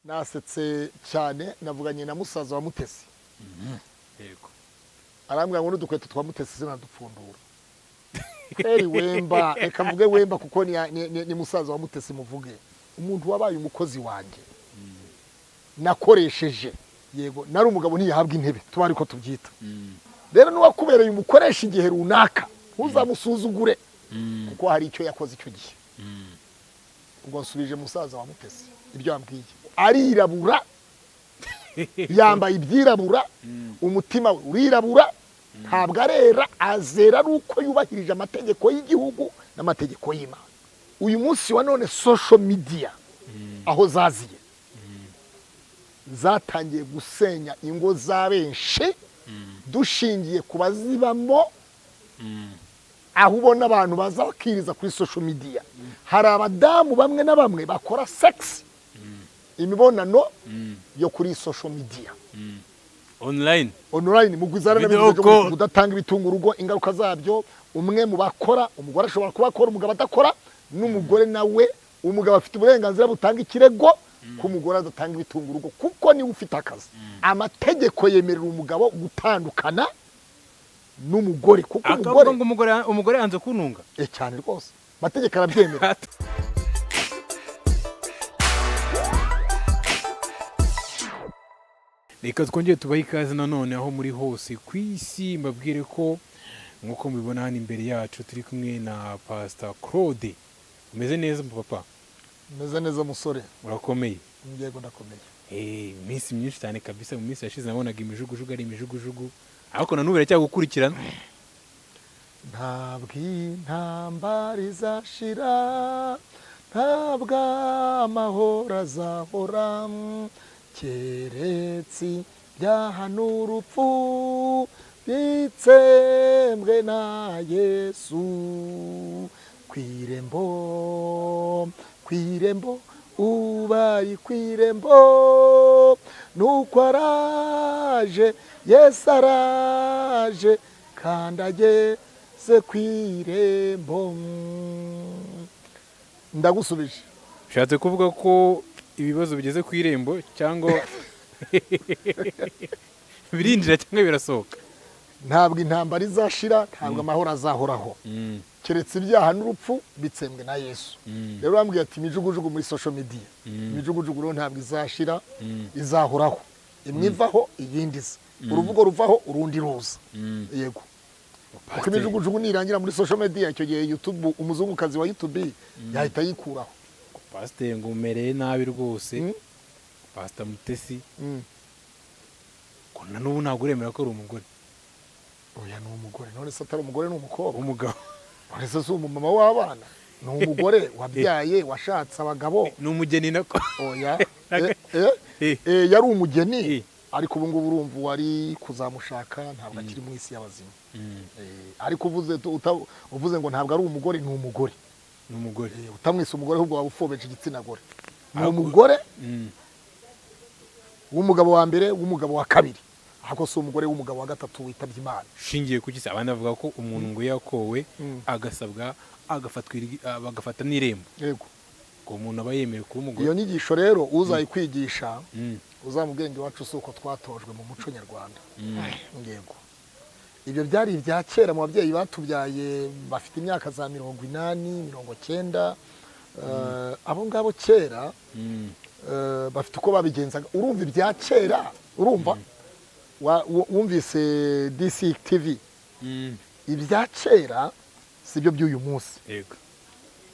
Nasetse cyane, navuganye na musaza wa Mutesi. Arambwira ngo n'udukweto twa Mutesi sinadupfundura. Heri Wemba, reka mvuge Wemba kuko ni musaza wa Mutesi. Muvuge umuntu wabaye umukozi wanjye nakoresheje. Yego, nari umugabo ntiyahabwa intebe, tuba ariko tubyita. Rero n'uwakubereye umukoresha igihe runaka, ntuzamusuzugure kuko hari icyo yakoze icyo gihe. Ubwo nsubije musaza wa Mutesi ibyo yambwiye. Arirabura, yambaye ibyirabura, umutima we urirabura, ntabwo arera. Azera ari uko yubahirije amategeko y'igihugu n'amategeko y'Imana. Uyu munsi wa none, social media aho zaziye zatangiye gusenya ingo za benshi, dushingiye ku bazibamo. Aho ubona abantu baza bakiriza kuri social media, hari abadamu bamwe na bamwe bakora sex, imibonano yo kuri social media. Online. Online. Mugwiza Video yaranabivuze call. Kudatanga ibitunga urugo, ingaruka zabyo. Umwe mu bakora, umugore ashobora kuba akora, umugabo adakora, n'umugore nawe. Umugabo afite uburenganzira butanga ikirego ko umugore adatanga ibitunga urugo, kuko niwe ufite akazi. Amategeko yemerera umugabo gutandukana n'umugore kuko akavuga umugore ngo umugore yanze kuntunga. Eh, cyane rwose, amategeko arabyemera. Reka twongere tubahe ikaze nanone aho muri hose ku isi. Mbabwire ko nk'uko mubibona hano imbere yacu turi kumwe na Pastor Claude. Umeze neza, papa? Meze neza, musore. Urakomeye? Yego, ndakomeye. Eh, iminsi myinshi cyane kabisa. Mu minsi yashize nabonaga imijugujugu ari imijugujugu, ariko na n'ubu iracyagukurikirana. Ntabwo intambara izashira, ntabwo amahoro azahora, keretse ibyaha n'urupfu bitsembwe na Yesu. Ku irembo, ku irembo, ubari ku irembo, nuko araje. Yesu araje kandi ageze ku irembo. Ndagusubije. Ushatse kuvuga ko ibibazo bigeze ku irembo, cyangwa birinjira cyangwa birasohoka? Ntabwo intambara izashira, ntabwo amahoro azahoraho, keretse ibyaha n'urupfu bitsembwe na Yesu. Rero bambwiye ati imijugujugu muri social media, imijugujugu rero ntabwo izashira, izahoraho. Imwe ivaho, iyindi iza. Uruvugo ruvaho, urundi ruza. Yego, kuko imijugujugu nirangira muri social media, icyo gihe YouTube, umuzungukazi wa YouTube yahita yikuraho. Pasiteri, ngo umereye nabi rwose. Pasita Mutesi, ko na n'ubu ntabwo uremera ko ari umugore? Oya, ni umugore. None se atari umugore ni umukobwa? W'umugabo. None se si umumama w'abana? Ni umugore wabyaye, washatse abagabo. Ni umugeni nako. Oya. Yari umugeni. Ariko ubu ngubu urumva uwari kuzamushaka ntabwo akiri mu isi y'abazima. Ariko uvuze ngo ntabwo ari umugore, ni umugore. Ni umugore. Utamwise umugore ahubwo waba ufobeje igitsina gore. Ni umugore w'umugabo wa mbere, w'umugabo wa kabiri, ariko si umugore w'umugabo wa gatatu witabye Imana. Ushingiye ku ki? Abandi bavuga ko umuntu ngo iyo yakowe, agasabwa, agafatwa bagafata n'irembo, ngo umuntu aba yemerewe kuba umugore. Iyo nyigisho rero uzayikwigisha, uzamubwenge iwacu si uko twatojwe mu muco nyarwanda. Yego, ibyo byari ibya kera mu babyeyi batubyaye bafite imyaka za 80, 90. Abo ngabo kera bafite uko babigenzaga. Urumva ibya kera, urumva wumvise DCTV. Ibya kera si byo by'uyu munsi.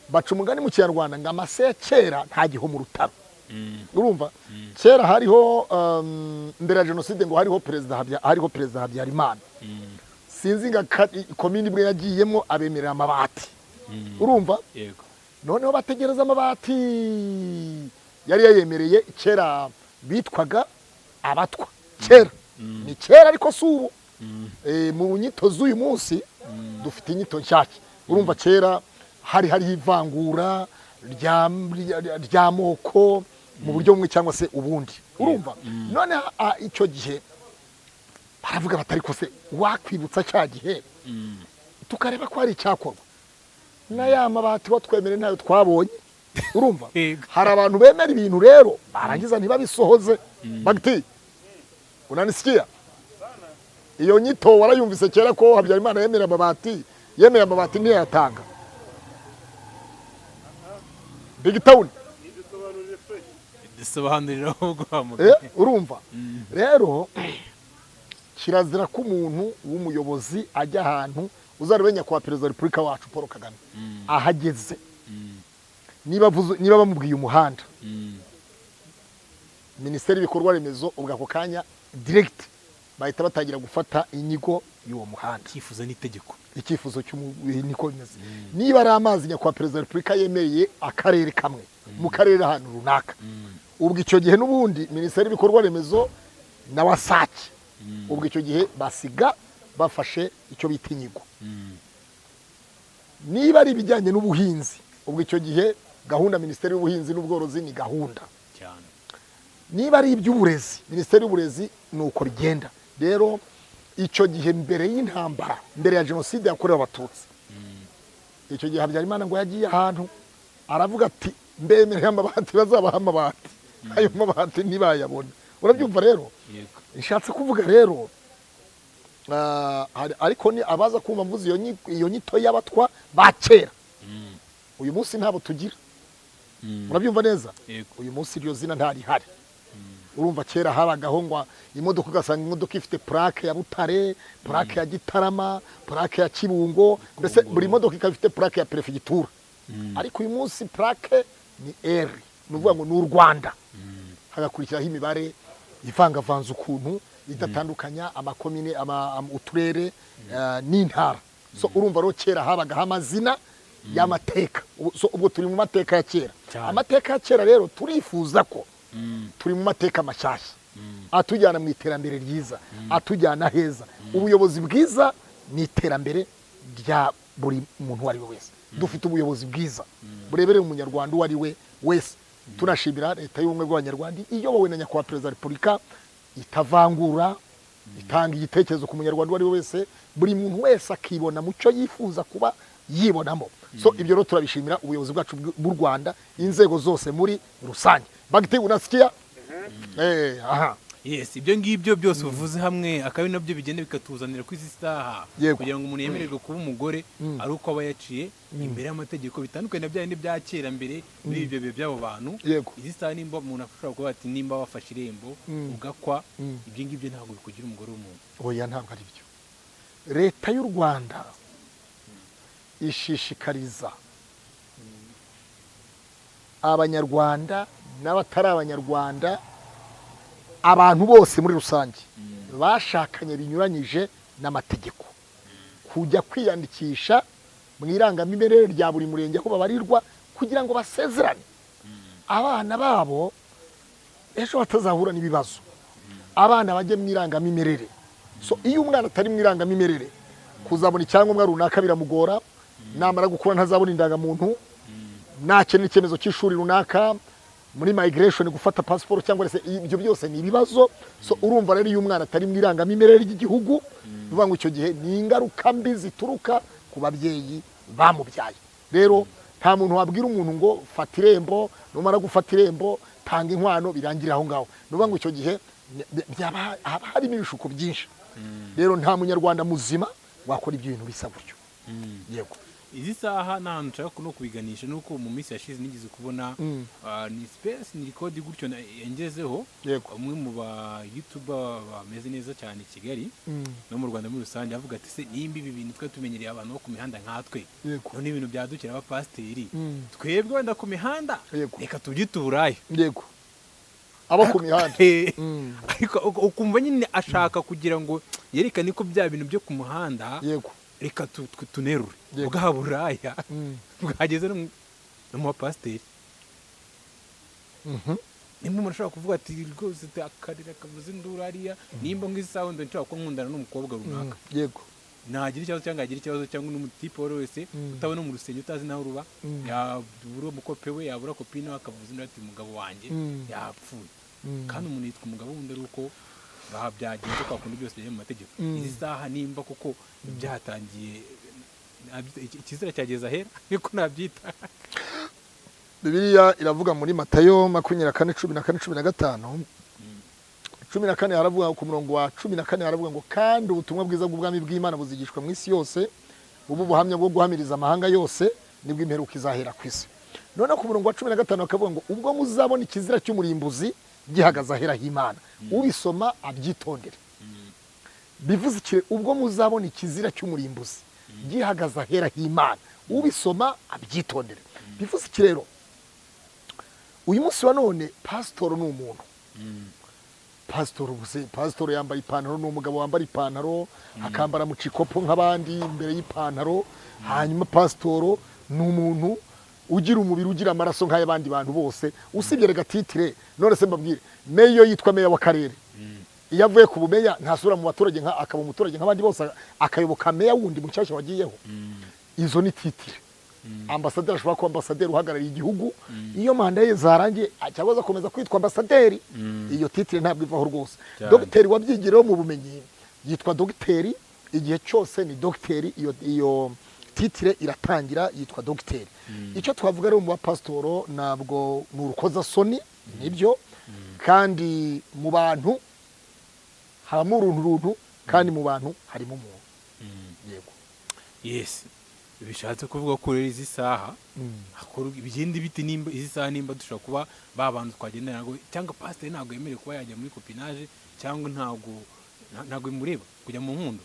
Baca umugani mu Kinyarwanda ngo amase ya kera nta gihoma urutaro. Urumva kera hariho, mbere ya jenoside, ngo hariho Perezida Habyarimana. Sinzi ngo komini imwe yagiyemo abemerera amabati. Urumva? Yego. Noneho bategereza amabati yari yayemereye. Kera bitwaga Abatwa, kera ni kera, ariko si ubu. Mu nyito z'uyu munsi dufite inyito nshyashya. Urumva kera hari hariho ivangura ry'amoko mu buryo bumwe cyangwa se ubundi. Urumva none icyo gihe baravuga batari ko se wakwibutsa cya gihe, tukareba ko hari icyakorwa na ya mabati watwemereye ntayo twabonye. Urumva? Yego. Hari abantu bemera ibintu rero barangiza ntibabisohoze. Bagiti, unanisikia? Iyo nyito warayumvise kera ko Habyarimana yemera amabati, yemeye amabati ntiyayatanga. Big Town. Dusobanurira ahubwo wa mugani. Urumva rero, kirazira ko umuntu w'umuyobozi ajya ahantu. Uzarebe nyakubahwa Perezida wa Repubulika wacu Paul Kagame, ahageze, niba bamubwiye umuhanda, Minisiteri y'ibikorwa remezo ubwo ako kanya direct bahita batangira gufata inyigo y'uwo muhanda. Icyifuzo n'itegeko. Icyifuzo niko bimeze. Niba ari amazi nyakubahwa Perezida wa Repubulika yemereye akarere kamwe, mu karere ahantu runaka, ubwo icyo gihe n'ubundi Minisiteri y'ibikorwa remezo na WASAC, ubwo icyo gihe basiga bafashe icyo bita inyigo. Niba ari ibijyanye n'ubuhinzi, ubwo icyo gihe gahunda Minisiteri y'ubuhinzi n'ubworozi ni gahunda. Niba ari iby'uburezi, Minisiteri y'uburezi, ni uko bigenda. Rero icyo gihe mbere y'intambara, mbere ya Jenoside yakorewe Abatutsi, icyo gihe Habyarimana ngo yagiye ahantu aravuga ati: "Mbemereye amabati, bazabaha amabati." Ayo mabati ntibayabona. Urabyumva rero? Yego. Nshatse kuvuga rero, ariko ni abaza kumva mvuze iyo nyito y'abatwa ba kera. Uyu munsi ntabo tugira. Murabyumva neza? Yego. Uyu munsi iryo zina ntarihari. Urumva kera habagaho ngo imodoka, ugasanga imodoka ifite plaque ya Butare, plaque ya Gitarama, plaque ya Kibungo, mbese buri modoka ikaba ifite plaque ya perefegitura. Ariko uyu munsi plaque ni R, ni ukuvuga ngo ni u Rwanda, hagakurikiraho imibare ivangavanze ukuntu idatandukanya amakomine, uturere n'intara. So urumva rero kera habagaho amazina y'amateka. So ubwo turi mu mateka ya kera. Amateka ya kera rero, turifuza ko turi mu mateka mashyashya atujyana mu iterambere ryiza, atujyana heza. Ubuyobozi bwiza ni iterambere rya buri muntu uwo ari we wese. Dufite ubuyobozi bwiza burebereye umunyarwanda uwo ari we wese. Tunashimira Leta y'Ubumwe bw'Abanyarwanda iyobowe na nyakubahwa Perezida wa Repubulika, itavangura, itanga igitekerezo ku munyarwanda uwo ari we wese, buri muntu wese akibona mu cyo yifuza kuba yibonamo. So ibyo rero turabishimira ubuyobozi bwacu bw'u Rwanda, inzego zose muri rusange. Bagiti, unasikia? Aha. Yes, ibyo ngibyo byose uvuze hamwe akaba ari nabyo bigenda bikatuzanira ku isi saha kugira ngo umuntu yemererwe kuba umugore ari uko aba yaciye imbere y'amategeko, bitandukanye na bya bindi bya kera mbere muri ibyo bihe by'abo bantu. Izi saha nimba umuntu ashobora kuba ati nimba wafashe irembo ugakwa, ibyo ngibyo ntabwo bikugira umugore w'umuntu. Oya, ntabwo ari byo. Leta y'u Rwanda ishishikariza abanyarwanda n'abatari abanyarwanda, abantu bose muri rusange bashakanye binyuranyije n'amategeko, kujya kwiyandikisha mu irangamimerere rya buri murenge aho babarirwa, kugira ngo basezerane, abana babo ejo batazahura n'ibibazo. Abana bajye mu irangamimerere. So iyo umwana atari mu irangamimerere, kuzabona icyangombwa runaka biramugora. Namara gukura ntazabona indangamuntu, nakenera icyemezo cy'ishuri runaka, muri migration gufata pasiporo cyangwa se ibyo byose ni ibibazo. So urumva rero, iyo umwana atari mu irangamimerere ry'igihugu, bivuga ngo icyo gihe ni ingaruka mbi zituruka ku babyeyi bamubyaye. Rero nta muntu wabwira umuntu ngo fata irembo, numara gufata irembo tanga inkwano, birangire aho ngaho. Ni ukuvuga ngo icyo gihe byaba haba harimo ibishuko byinshi. Rero nta munyarwanda muzima wakora ibyo bintu bisa gutyo. Yego. Izi saha nta hantu nshaka no kubiganisha, nuko mu minsi yashize nigeze kubona ni space, ni record gutyo yangezeho, umwe mu ba youtuber bameze neza cyane i Kigali no mu Rwanda muri rusange, avuga ati: "Se nimba ibi bintu twe tumenyereye abantu bo ku mihanda nkatwe, none ibintu byadukira abapasiteri, twebwe wenda ku mihanda, reka tubyite uburaya." Yego, abo ku mihanda. Ariko ukumva nyine ashaka kugira ngo yerekane ko bya bintu byo ku muhanda, reka tunerure bwa buraya bwageze no mu bapasiteri. Nimba umuntu ashobora kuvuga ati rwose akarira kavuze induru hariya, nimba nk'isaha wenda nshobora kuba nkundana n'umukobwa runaka, nagira ikibazo cyangwa yagira ikibazo cyangwa n'umutipe uwo ari we wese utabona mu rusengero, utazi naho ruba, yabura umukope we, yabura copine we, akavuza induru ati: "Umugabo wanjye yapfuye." Kandi umuntu yitwa umugabo wundi ari uko byagenze kwa kundi byose bijya mu mategeko. Izi saha nimba kuko byatangiye, ikizira cyageze ahera, niko nabyita. Bibiliya iravuga muri Matayo 24, 14, 15, 14, haravuga ku murongo wa 14, haravuga ngo: "Kandi ubutumwa bwiza bw'ubwami bw'Imana buzigishwa mu isi yose, bube ubuhamya bwo guhamiriza amahanga yose, nibwo imperuka izahera ku isi." Noneho ku murongo wa 15 bakavuga ngo: "Ubwo muzabona ikizira cy'umurimbuzi gihagaze ahera h'Imana." Ubisoma abyitondere. Bivuze iki? Ubwo muzabona ikizira cy'umurimbuzi gihagaze ahera h'Imana. Ubisoma abyitondere. Bivuze iki rero? Uyu munsi wa none pasitoro ni umuntu. Pasitoro ubuse pasitoro yambaye ipantaro, ni umugabo wambara ipantaro, akambara mu cikopo nk'abandi imbere y'ipantaro. Hanyuma pasitoro ni umuntu ugira umubiri, ugira amaraso nk'ay'abandi bantu bose, usibye rega titre. None se mbabwire, meya iyo yitwa meya w'akarere, iyo avuye ku bumeya ntasubira mu baturage, nka akaba umuturage nk'abandi bose, akayoboka meya wundi mushyashya wagiyeho? Izo ni titre. Ambasaderi ashobora kuba ambasaderi uhagarariye igihugu, iyo manda ye zarangiye cyangwa azakomeza kwitwa ambasaderi, iyo titre ntabwo ivaho rwose. Dogiteri wabyigireho mu bumenyi yitwa dogiteri igihe cyose, ni dogiteri. Iyo titre iratangira, yitwa dogiteri. Icyo twavuga rero mu bapasitoro, ntabwo ni urukozasoni, nibyo. Kandi mu bantu habamo uruntu runtu, kandi mu bantu harimo umuntu, yego. Yes, bishatse kuvuga ko rero izi saha hakora bigenda ibiti, nimba izi saha, nimba dushobora kuba ba bantu twagendana ntabwo, cyangwa pasiteri ntabwo yemerewe kuba yajya muri copinage, cyangwa ntabwo bimureba kujya mu nkundo.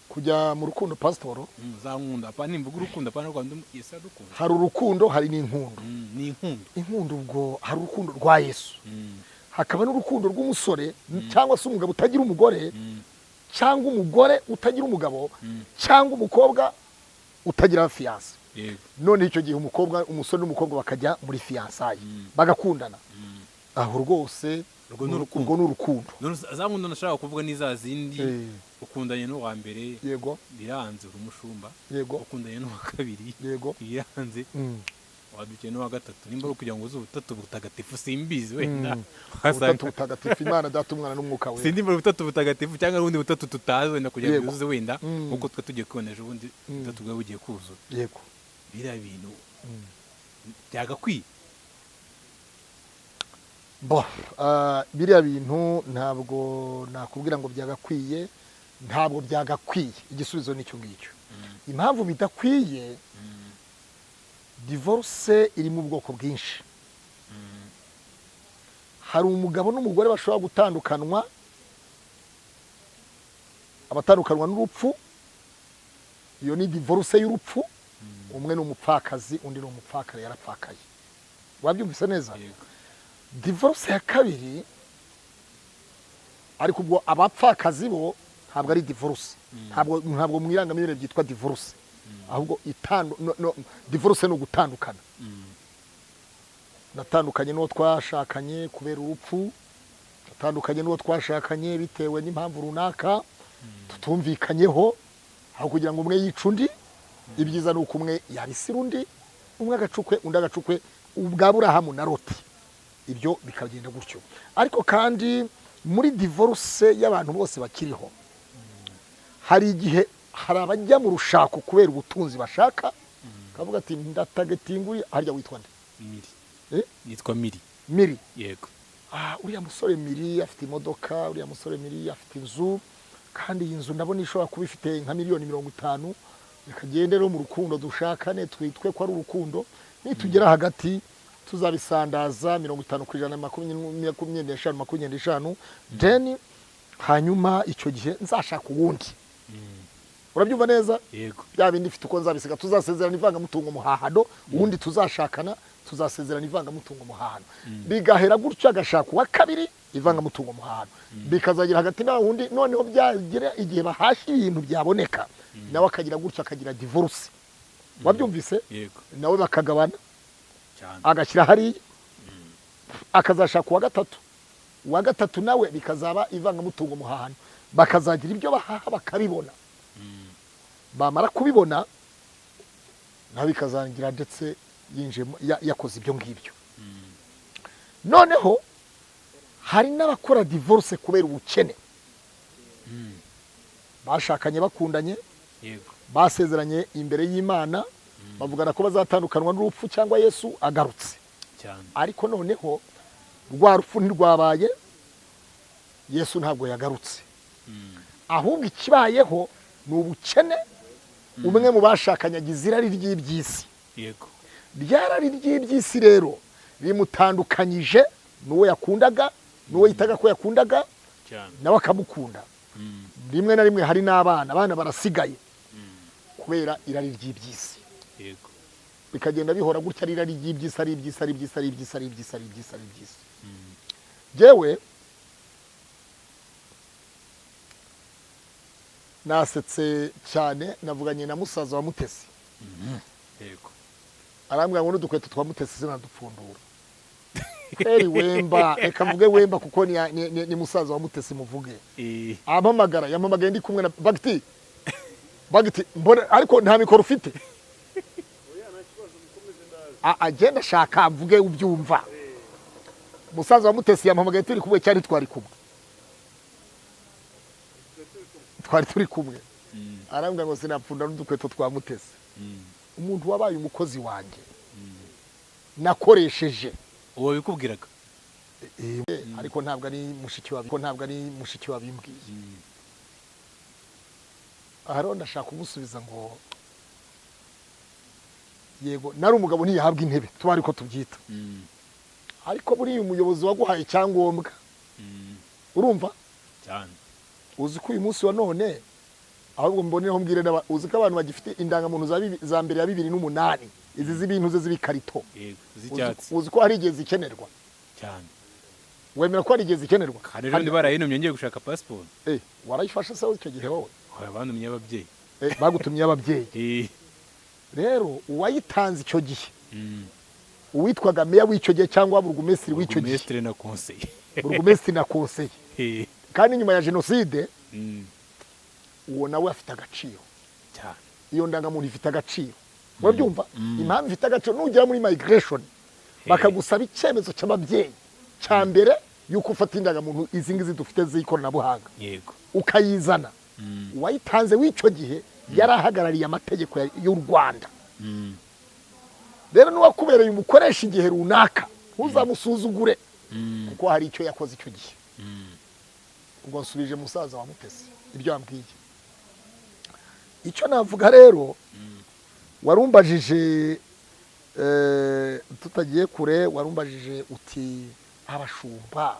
Kujya mu rukundo pasitoro? Za nkundo, apa nimvuga urukundo, apana Rwanda, Yesu aradukunda. Hari urukundo, hari n'inkundo. Ni inkundo. Inkundo, ubwo hari urukundo rwa Yesu, hakaba n'urukundo rw'umusore cyangwa se umugabo utagira umugore, cyangwa umugore utagira umugabo, cyangwa umukobwa utagira fiancé. None icyo gihe umukobwa, umusore n'umukobwa bakajya muri fiançailles, bagakundana, aho rwose Urwo ni urukundo. Urwo ni urukundo. None za nkundo nashaka kuvuga ni za zindi ukundanye n'uwa mbere, biranze, uri umushumba, ukundanye n'uwa kabiri, biranze, wadukiye n'uwa gatatu, nimba ari ukugira ngo uze ubutatu butagatifu, simbizi, wenda wasanga Ubutatu butagatifu, Imana Data, Umwana n'Umwuka Wera. Sindi nimba ari ubutatu butagatifu cyangwa ari ubundi butatu tutazi, wenda kugira ngo bizuze wenda, nkuko twe tugiye kubona ejo bundi ubutatu bwaba bugiye kuzura. Biriya bintu byagakwiye. Bo, biriya bintu ntabwo nakubwira ngo byagakwiye, ntabwo byagakwiye. Igisubizo ni icyo ngicyo. Impamvu bidakwiye, divorce iri mu bwoko bwinshi. Hari umugabo n'umugore bashobora gutandukanwa, abatandukanywa n'urupfu, iyo ni divorce y'urupfu. Umwe ni umupfakazi, undi ni umupfakare, yarapfakaye. Wabyumvise neza? Yego. Divorce ya kabiri, ariko ubwo abapfakazi bo ntabwo ari divorce, ntabwo mu irangamimerere byitwa divorce, ahubwo no, no, divorce ni ugutandukana. Natandukanye n'uwo twashakanye kubera urupfu, natandukanye n'uwo twashakanye bitewe n'impamvu runaka tutumvikanyeho. Aho kugira ngo umwe yice undi, ibyiza ni uko umwe yabisira undi, umwe agacukwe, undi agacukwe, ubwa Burahamu na Loti, ibyo bikagenda gutyo. Ariko kandi muri divorce y'abantu bose bakiriho, hari igihe hari abajya mu rushako kubera ubutunzi bashaka, kavuga ati: "Ndatagetinguye." Harya witwa nde? Miri. Eh? Nitwa Miri. Miri? Yego. Ah, uriya musore Miri afite imodoka, uriya musore Miri afite inzu, kandi iyi nzu ndabona ishobora kuba ifite nka miliyoni 50. Reka gende rero mu rukundo, dushakane, twitwe ko ari urukundo, nitugera hagati tuzabisandaza 50%, 25, 25, then hanyuma icyo gihe nzashaka uwundi. Urabyumva neza? Yego. Bya bindi ifite uko nzabisiga, tuzasezerana ivangamutungo muhahano, uwundi tuzashakana tuzasezerana ivangamutungo muhahano. Bigahera gutyo, agashaka uwa kabiri, ivangamutungo muhahano, bikazagera hagati na wundi. Noneho byagera igihe bahashye, ibintu byaboneka, nawe akagira gutyo, akagira divorce. Wabyumvise? Yego. Nawe bakagabana, Cyane. agashyira hariya, akazashaka uwa gatatu. Uwa gatatu nawe bikazaba ivangamutungo muhahano, bakazagira ibyo bahaha bakabibona. Bamara kubibona nawe bikazarangira ndetse yinjiyemo, yakoze ibyo ngibyo. Noneho hari n'abakora divorce kubera ubukene. Bashakanye bakundanye, basezeranye imbere y'Imana. Bavugana ko bazatandukanwa n'urupfu cyangwa Yesu agarutse. Cyane. Ariko noneho rwa rupfu ntirwabaye, Yesu ntabwo yagarutse. Ahubwo ikibayeho ni ubukene. Umwe mu bashakanye agize irari ry'iby'isi. Yego. Ryarari ry'iby'isi rero rimutandukanyije n'uwo yakundaga, n'uwo yitaga ko yakundaga, cyane, nawe akamukunda. Rimwe na rimwe hari n'abana, abana barasigaye kubera irari ry'iby'isi. Yego. Bikagenda bihora gutya, ari irari ry'iby'isi, ari iby'isi, ari iby'isi, ari iby'isi, ari iby'isi, ari iby'isi, ari iby'isi. Jewe nasetse cyane, navuganye na musaza wa Mutesi. Yego. Arambwira ngo n'udukweto twa Mutesi sinadupfundura. Heri Wemba, reka mvuge Wemba kuko ni musaza wa Mutesi muvuge. Ampamagara, yampamagaye ndi kumwe na Bagiti. Bagiti mbona ariko nta mikoro ufite. Agenda ashaka mvuge ubyumva. Musaza wa Mutesi yampamagaye turi kumwe, cyari twari kumwe. Twari turi kumwe. Arambwira ngo sinapfunda n'udukweto twa Mutesi. Umuntu wabaye umukozi wanjye nakoresheje. Uwo bikubwiraga? Ariko ntabwo ari mushiki wawe, ntabwo ari mushiki wabimbwiye. Aha rero ndashaka kumusubiza ngo yego nari umugabo ntiyahabwa intebe, tuba ariko tubyita. Ariko buriya umuyobozi waguhaye icyangombwa, urumva? Cyane. Uzi ko uyu munsi wa none ahubwo mbonereho mbwire, uzi ko abantu bagifite indangamuntu za mbere ya 2008, izi z'ibintu ze z'ibikarito. Yego, z'icyatsi. Uzi ko hari igihe zikenerwa? Cyane. Wemera ko hari igihe zikenerwa? Hari rero ndi barayinumye ngiye gushaka passport. Warayifashe se icyo gihe wowe? Oya, bantumye ababyeyi. Bagutumye ababyeyi. Rero uwayitanze icyo gihe, uwitwaga meya w'icyo gihe cyangwa burugumesitiri w'icyo gihe, Burugumesitiri na konseye. Burugumesitiri na konseye. Kandi nyuma ya jenoside, uwo nawe afite agaciro. Cyane. Iyo ndangamuntu ifite agaciro. Urabyumva? Impamvu ifite agaciro, nugera muri migration bakagusaba icyemezo cy'ababyeyi cya mbere yuko ufata indangamuntu izi ngizi dufite z'ikoranabuhanga. Yego. Ukayizana. Uwayitanze w'icyo gihe yarahagarariye amategeko y'u Rwanda. Rero n'uwakubereye umukoresha igihe runaka ntuzamusuzugure, kuko hari icyo yakoze icyo gihe. Ubwo nsubije musaza wa Mutesi ibyo yambwiye. Icyo navuga rero, warumbajije tutagiye kure, warumbajije uti abashumba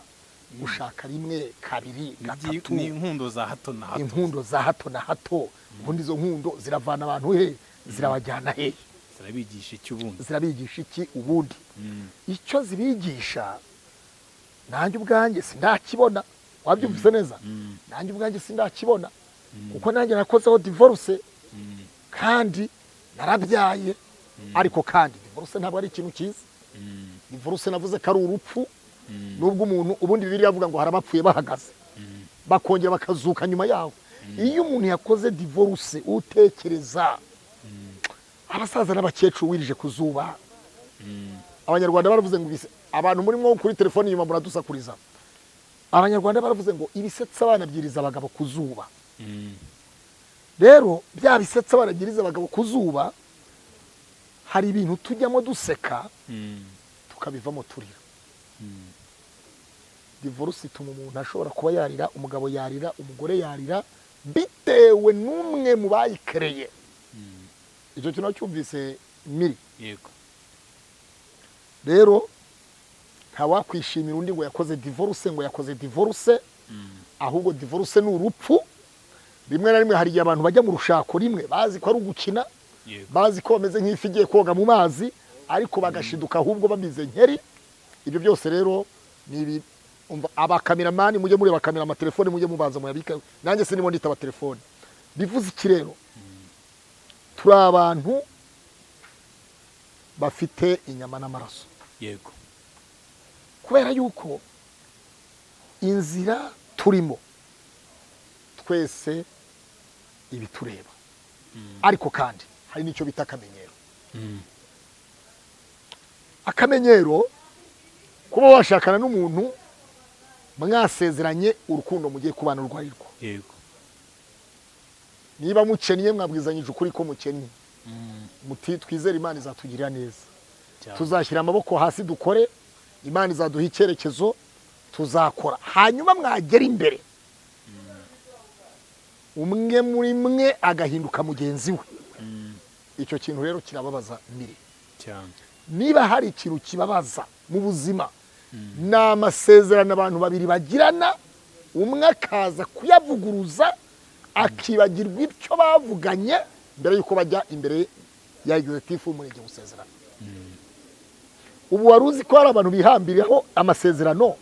gushaka rimwe, kabiri, gatatu, ni inkundo za hato na hato. Inkundo za hato na hato. Ubundi izo nkundo ziravana abantu he, zirabajyana he? Zirabigisha iki ubundi? Zirabigisha iki ubundi? Icyo zibigisha nanjye ubwanjye sindakibona. Wabyumvise neza? Nanjye ubwanjye sindakibona, kuko nanjye nakozeho divorce kandi narabyaye. Ariko kandi divorce ntabwo ari ikintu cyiza. Divorce navuze ko ari urupfu. Nubwo umuntu ubundi Bibiliya avuga ngo harabapfuye bahagaze, bakongera bakazuka nyuma yaho. Iyo umuntu yakoze divorce, utekereza abasaza n'abakecuru wirije kuzuba. Abanyarwanda baravuze ngo abantu muri mwo kuri telefone inyuma muradusakuriza. Abanyarwanda baravuze ngo ibisetsa abana byiriza abagabo kuzuba. Rero bya bisetsa abana byiriza abagabo kuzuba, hari ibintu tujyamo duseka, tukabivamo turira. Divorce ituma umuntu ashobora kuba yarira, umugabo yarira, umugore yarira, bitewe n'umwe mu bayikereye. Icyo kintu cyumvise miri. Yego. Rero ntawakwishimira undi ngo yakoze divorce, ngo yakoze divorce. Ahubwo divorce ni urupfu. Rimwe na rimwe hari igihe abantu bajya mu rushako rimwe bazi ko ari ugukina, bazi ko bameze nk'ifi igiye koga mu mazi, ariko bagashiduka ahubwo bamize nkeri. Ibyo byose rero ni ibi. Abakameramani mujye mureba kamera, amatelefone mujye mubanza muyabika. Nanjye sinimo nditaba telefone. Bivuze iki rero? Turi abantu bafite inyama n'amaraso. Yego. Kubera yuko inzira turimo twese ibitureba. Ariko kandi hari n'icyo bita akamenyero. Akamenyero, kuba washakana n'umuntu mwasezeranye urukundo mugiye kubana urwo arirwo. Yego. Niba mukennye mwabwizanyije ukuri ko mukennye. Muti twizere Imana izatugirira neza. Cyane. Tuzashyira amaboko hasi dukore, Imana izaduha icyerekezo, tuzakora. Hanyuma mwagera imbere, umwe muri mwe agahinduka mugenzi we. Icyo kintu rero kirababaza mire. Cyane. Niba hari ikintu kibabaza mu buzima, ni amasezerano abantu babiri bagirana, umwe akaza kuyavuguruza, akibagirwa ibyo bavuganye mbere y'uko bajya imbere ya executive w'umurenge gusezerana. Ubu wari uzi ko hari abantu bihambiriyeho amasezerano,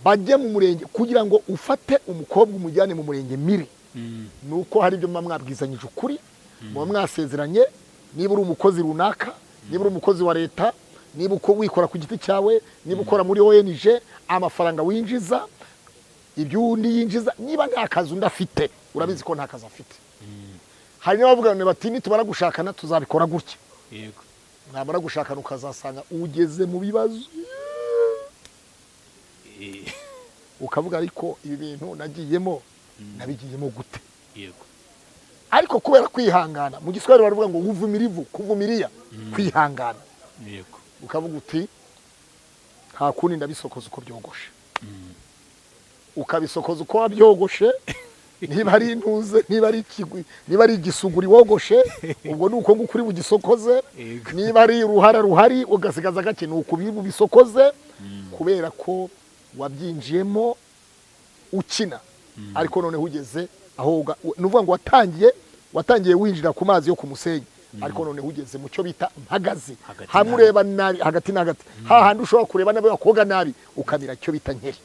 bajye mu murenge kugira ngo ufate umukobwa umujyane mu murenge miri? Ni uko hari ibyo muba mwabwizanyije ukuri, muba mwasezeranye. Niba uri umukozi runaka, niba uri umukozi wa leta, niba uko wikora ku giti cyawe, niba ukora muri ONG, amafaranga winjiza, ibyo undi yinjiza, niba nta kazi undi afite, urabizi ko nta kazi afite. Hari n'abavuga bati: "Nitumara gushakana tuzabikora gutya." Mwamara gushakana ukazasanga ugeze mu bibazo, ukavuga: "Ariko ibi bintu nagiyemo, nabigiyemo gute?" Ariko kubera kwihangana, mu Giswahili baravuga ngo uvumilivu, kuvumilia, kwihangana. Ukavuga uti: "Nta kundi, ndabisokoza uko byogoshe." Ukabisokoza uko wabyogoshe. Niba ari intuze, niba ari ikigwi, niba ari igisuguri wogoshe, ubwo ni uko nguko uri bugisokoze. Niba ari uruhara ruhari ugasigaza gake, ni uko ubisokoze, kubera ko wabyinjiyemo ukina. Ariko noneho ugeze aho ni ukuvuga ngo watangiye winjira ku mazi yo ku musenyi, ariko noneho ugeze mu cyo bita mpagaze. Hagati. Hamwe ureba nabi, hagati na hagati, hahandi ushobora kureba nabi, wakoga nabi, ukamira icyo bita nkeri,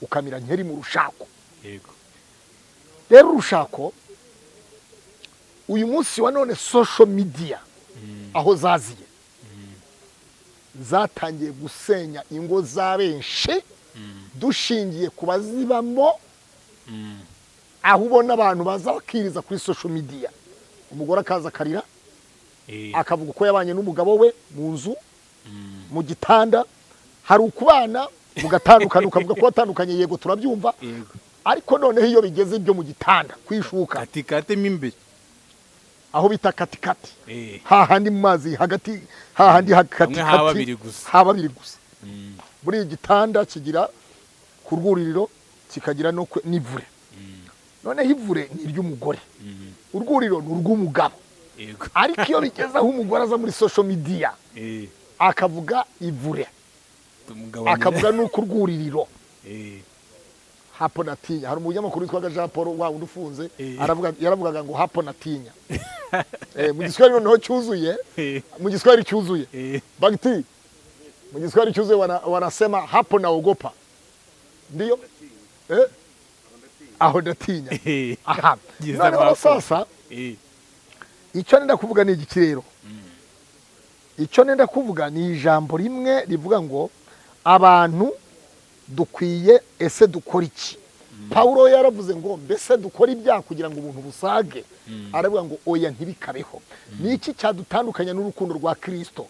ukamira nkeri mu rushako. Rero urushako uyu munsi wa none, social media aho zaziye, zatangiye gusenya ingo za benshi, dushingiye ku bazibamo, aho ubona abantu baza bakiriza kuri social media, umugore akaza akarira, akavuga uko yabanye n'umugabo we mu nzu, mu gitanda. Hari ukubana mugatandukana, ukavuga ko watandukanye, yego turabyumva. Ariko noneho iyo bigeze ibyo mu gitanda, kwishuka, katikati mo imbere, aho bita katikati, hahandi mu mazi hagati, hahandi Hamwe katikati, haba babiri gusa. Haba babiri gusa. Muri iki gitanda kigira ku rwuririro, kikagira no n'ivure. Noneho ivure ni iry'umugore, urwuriro ni urw'umugabo. Ariko iyo bigeze aho umugore aza muri social media, akavuga ivure, Umugabo akavuga n'uko urwuririro, hapo natinya. Hari umunyamakuru witwaga Jean Paul wa wundi ufunze, aravuga, yaravugaga ngo "hapo natinya". Mu Giswahili noneho cyuzuye, mu Giswahili cyuzuye, bagiti mu Giswahili cyuzuye wanasema "hapo naogopa", ndiyo aho ndatinya. Aha. Giza. Noneho Mako. sasa, icyo nenda kuvuga ni igiki rero? Icyo nenda kuvuga ni ijambo rimwe rivuga ngo abantu dukwiye, ese dukora iki? Pawulo yaravuze ngo: "Mbese dukora ibyaha kugira ngo ubuntu busage?" Aravuga ngo: "Oya, ntibikabeho." Ni iki cyadutandukanya n'urukundo rwa Kirisito?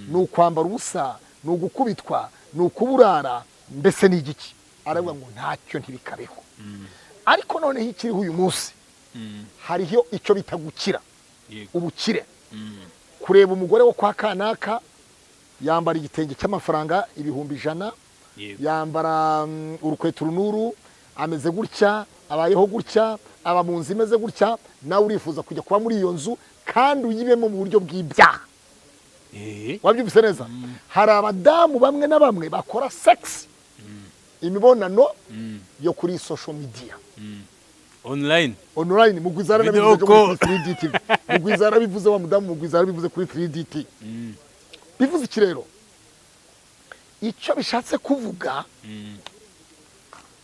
Ni ukwambara ubusa? Ni ugukubitwa? Ni ukuburara? Mbese ni igiki? Aravuga ngo: "Ntacyo, ntibikabeho." Ariko noneho ikiriho uyu munsi, hariho icyo bita gukira, ubukire. Kureba umugore wo kwa kanaka yambara igitenge cy'amafaranga 100,000, yambara urukweto runuru, ameze gutya, abayeho gutya, aba mu nzu imeze gutya, nawe urifuza kujya kuba muri iyo nzu kandi uyibemo mu buryo bw'ibyaha. Wabyumvise neza? Hari abadamu bamwe na bamwe bakora sex, imibonano yo kuri social media, Online. Online. Mugwiza Video yaranabivuze kuri call. 3D TV. Mugwiza yarabivuze, wa mudamu Mugwiza yarabivuze kuri 3D TV. Bivuze iki rero? Icyo bishatse kuvuga,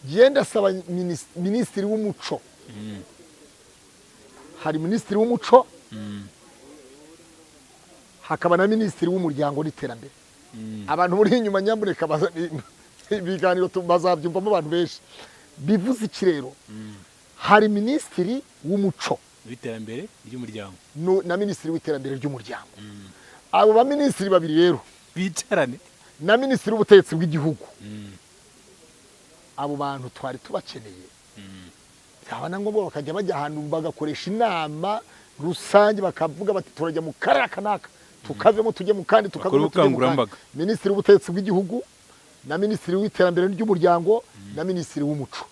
genda asaba minisitiri w'umuco. Hari minisitiri w'umuco, hakaba na minisitiri w'umuryango n'iterambere. Abantu muri inyuma, nyamuneka, ibiganiro bazabyumvamo abantu benshi. Bivuze iki rero? Hari minisitiri w'umuco w'iterambere ry'umuryango na minisitiri w'iterambere ry'umuryango. Abo baminisitiri babiri rero bicarane, na minisitiri w'ubutegetsi bw'igihugu, abo bantu twari tubakeneye. Byaba na ngombwa bakajya bajya ahantu bagakoresha inama. Rusange, bakavuga bati turajya mu karere aka n'aka, tukavemo tujye mu kandi, tukavemo Bakora tujye mu kandi. ubukangurambaga. Minisitiri w'ubutegetsi bw'igihugu na minisitiri w'iterambere ry'umuryango na minisitiri w'umuco.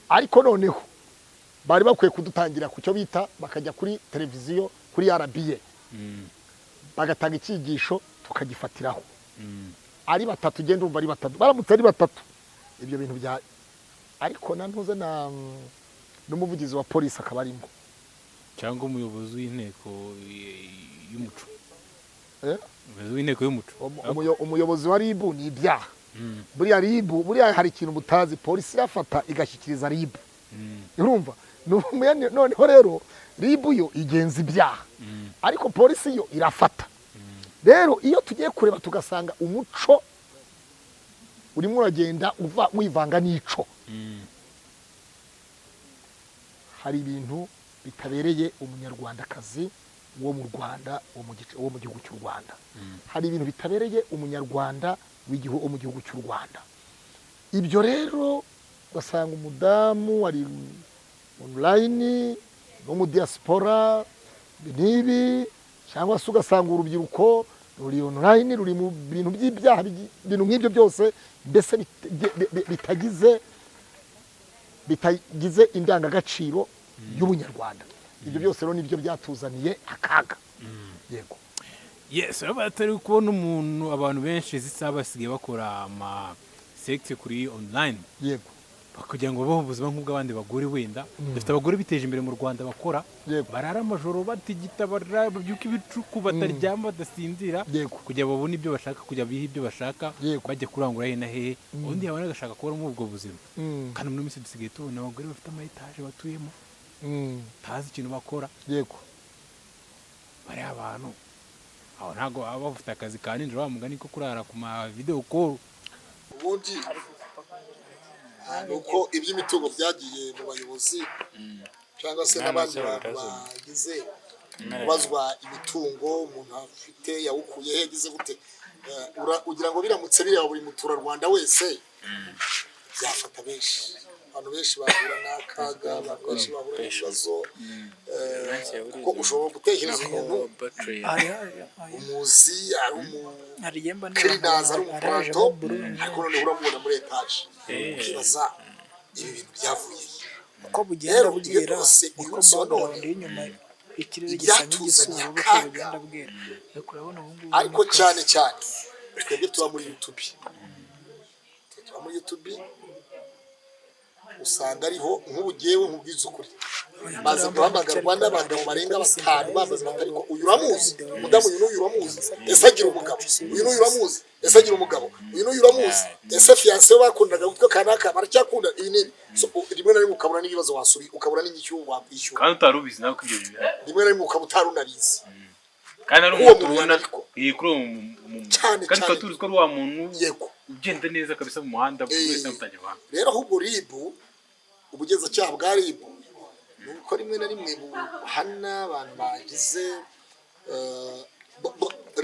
Ariko noneho bari bakwiye kudutangira ku cyo bita, bakajya kuri televiziyo, kuri RBA, bagatanga icyigisho tukagifatiraho. Ari batatu, ugenda umva ari batatu, baramutse ari batatu ibyo bintu bya, ariko na ntuze na n'umuvugizi wa polisi akaba arimo. Cyangwa umuyobozi w'inteko y'umuco. Eh? Umuyobozi w'inteko y'umuco. Umuyobozi wa RIB ni ibyaha. Buriya RIB, buriya hari ikintu mutazi, polisi irafata igashyikiriza RIB. Urumva, noneho rero RIB yo igenza ibyaha, ariko polisi yo irafata. Rero iyo tugiye kureba tugasanga umuco urimo uragenda uva wivanga n'ico, hari ibintu bitabereye umunyarwandakazi wo mu Rwanda, wo mu gihugu cy'u Rwanda, hari ibintu bitabereye umunyarwanda wo mu gihugu cy'u Rwanda. Ibyo rero ugasanga umudamu ari online no mu diaspora n'ibi, cyangwa se ugasanga urubyiruko ruri online, ruri mu bintu by'ibyaha, ibintu nk'ibyo byose, mbese bitagize indangagaciro y'ubunyarwanda. Ibyo byose rero nibyo byatuzaniye akaga, yego. Yes, urabona atari kubona umuntu, abantu benshi zisa basigaye bakora ama sex kuri online kugira ngo babeho ubuzima nk'ubw'abandi bagore. Wenda dufite abagore biteje imbere mu Rwanda bakora, barara amajoro batigita, babyuka ibicuku, bataryama, badasinzira, kugira babone ibyo bashaka, kugira bihe ibyo bashaka, bajya kurangura hehe na hehe. Ubundi yabona agashaka kubona muri ubwo buzima. Kandi muri minsi dusigaye tubona abagore bafite ama etaje batuyemo, tazi ikintu bakora. Bariya abantu aho ntabwo baba bafite akazi ka nijoro, wa mugani ko kurara ku ma video call. Ubundi ni uko iby'imitungo byagiye mu bayobozi cyangwa se n'abandi bantu bagize kubazwa imitungo umuntu afite, yawukuye he, yagize gute. Ugira ngo biramutse bireba buri muturarwanda wese, byafata benshi, abantu benshi bahura n'akaga, abantu benshi bahura n'ibibazo. Kuko ushobora gutekereza umuntu umuzi ari umukirinazi, ari umupuranto, ariko noneho uramubona muri etaje, ukibaza ibi bintu byavuye he? Uko bugenda Rero ibyo bwira byose uyu niko munsi wa none background y'inyuma ikirere gisa ibyatuzaniye nk'igisura uko akaga. bugenda bwira, ariko urabona ubu ngubu Ariko ni cyane cyane twebwe tuba muri YouTube, twe tuba muri YouTube usanga ariho. Nk'ubu jyewe nkubwiza ukuri, maze guhamagarwa n'abagabo barenga batanu bambaza bati: "Ariko uyu uramuzi? Umudamu uyu n'uyu uramuzi? Ese agira umugabo? Uyu n'uyu uramuzi? Ese agira umugabo? Uyu n'uyu uramuzi? Ese fiancé we bakundaga witwa kanaka baracyakunda?" Ibi n'ibi. So, rimwe na rimwe ukabura n'ibibazo wasubi, ukabura n'inyishyu wakwishyura. Kandi utari ubizi nawe ko ibyo bintu bihari. Rimwe na rimwe ukaba utari unabizi. Kandi ari Uwo umuntu muntu ubona ariko. Kuri uwo Cyane, kandi cyane. tukaba tuzi ko ari wa muntu ugenda neza kabisa mu muhanda, buri wese amutangira ubuhamya. Rero ahubwo RIB, ubugenzacyaha bwa RIB, ni uko rimwe na rimwe buhana abantu bagize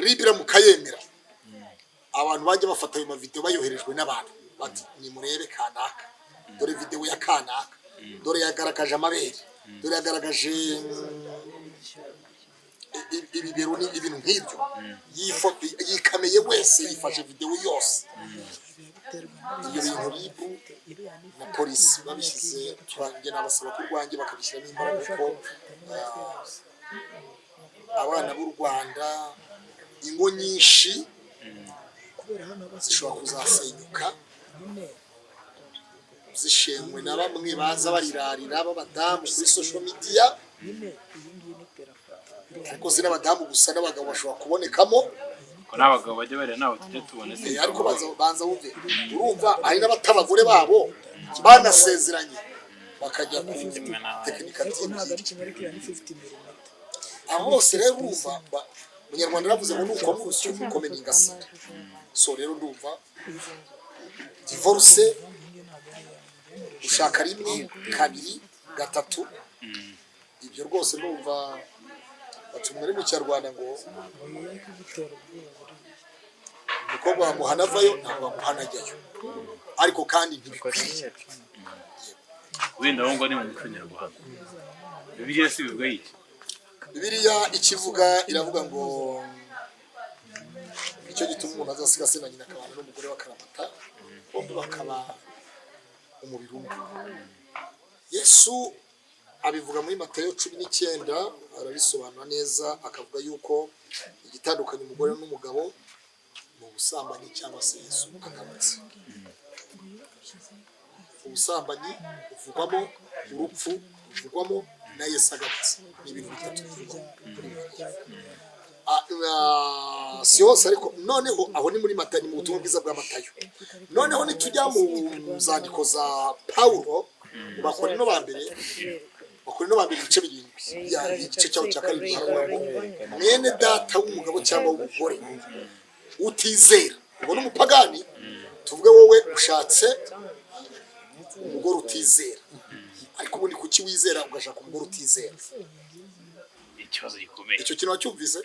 RIB iramuka yemera abantu bajya bafata ayo mavidewo bayoherejwe n'abantu bati: "Nimurebe kanaka, dore videwo ya kanaka, dore yagaragaje amabere, dore yagaragaje ibibero", ni ibintu nk'ibyo. Yikameye wese, yifashe videwo yose. Ibyo bintu RIB na polisi babishyize, twanjye nabasaba ko urwanjye bakabishyiramo imbaraga, kuko abana b'u Rwanda, ingo nyinshi zishobora kuzasenyuka zishenywe na bamwe baza barirarira b'abadamu kuri social media. Ariko si n'abadamu gusa, n'abagabo bashobora kubonekamo. Ko n'abagabo bajya barira nabo tujya tubona se? Ariko banza wumve, urumva hari n'abatabagore babo banasezeranye bakajya ku tekinika. Ariko ntabwo ari kimwe, ariko iriya ni 50 millimeter. Aho hose rero urumva Umunyarwanda yaravuze ngo nukoma urusyo ntukome n'ingasire. So rero ndumva divorce, ushaka rimwe, kabiri, gatatu, ibyo rwose ndumva baca umugani mu Kinyarwanda ngo umukobwa wamuhana avayo ntabwo wamuhana ajyayo, ariko kandi ntibikwiye. Wenda aho ngaho ni mu muco nyarwanda. Bibiliya si bivuga iki? Bibiliya ikivuga iravuga ngo icyo gituma umuntu azasiga se na nyina akabana n'umugore we akaramata, bombi bakaba umubiri umwe. Yesu abivuga muri Matayo 19, arabisobanura neza, akavuga yuko igitandukanya umugore n'umugabo ni ubusambanyi cyangwa se Yesu agarutse. Ubusambanyi buvugwamo, urupfu ruvugwamo, na Yesu agarutse. Ni ibintu bitatu bivugwamo muri Bibiliya. Si hose, ariko noneho aho ni muri Matayo, ni mu butumwa bwiza bwa Matayo. Noneho nitujya mu nzandiko za Pawulo mu Bakorino ba mbere, Bakorino ba mbere ibice 7, igice cyaho cya 7, haravuga ngo mwene data w'umugabo cyangwa w'umugore utizera, ubwo ni umupagani, tuvuge wowe ushatse umugore utizera, ariko ubundi kuki wizera ugashaka umugore utizera? Ikibazo gikomeye. Icyo kintu wacyumvise?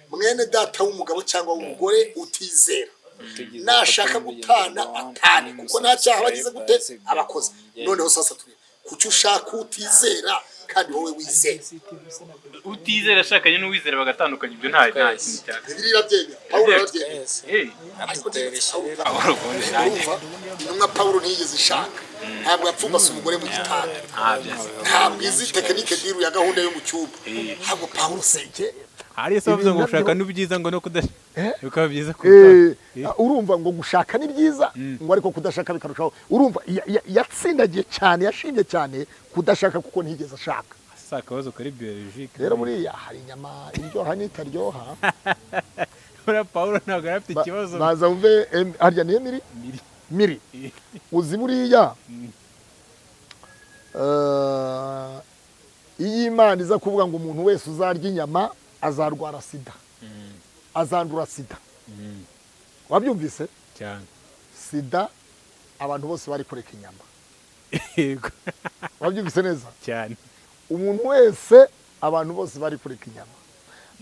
Mwene data w'umugabo cyangwa w'umugore utizera nashaka gutana atane, kuko nta cyaha bagize gute abakoze. Noneho sasa turebe, kuki ushaka utizera kandi wowe wizera? Utizera ashakanye n'uwizera bagatandukanye, ibyo nta kintu cyaka. Bibiliya irabyemera, Pawulo arabyemera. Eh, Ariko Pawulo ubundi nanjye. Urumva, intumwa Pawulo ntiyigeze ishaka, ntabwo yapfumbase umugore mu gitanda, ntabwo izi technique diru ya gahunda yo mu cyumba, ntabwo Pawulo seke. Hari ese bavuze ngo Ibi gushaka nabyo- ni byiza, ngo no kudashaka Eh? bikaba byiza kurushaho. Urumva ngo gushaka ni byiza, ngo ariko kudashaka bikarushaho. Urumva yatsindagiye cyane, yashimye cyane kudashaka kuko ntiyigeze ashaka. Si akabazo kari biologique? Rero buriya hari inyama iryoha n'itaryoha. Buriya Pawulo ntabwo yari afite ikibazo. Baza wumve, harya ni Emiri? Miri. Miri. Uzi buriya, iyo Imana iza kuvuga ngo umuntu wese uzarya inyama azarwara sida, azandura sida, wabyumvise? Cyane. Sida, abantu bose bari kureka inyama. Yego. Wabyumvise neza? Cyane. Umuntu wese, abantu bose bari kureka inyama.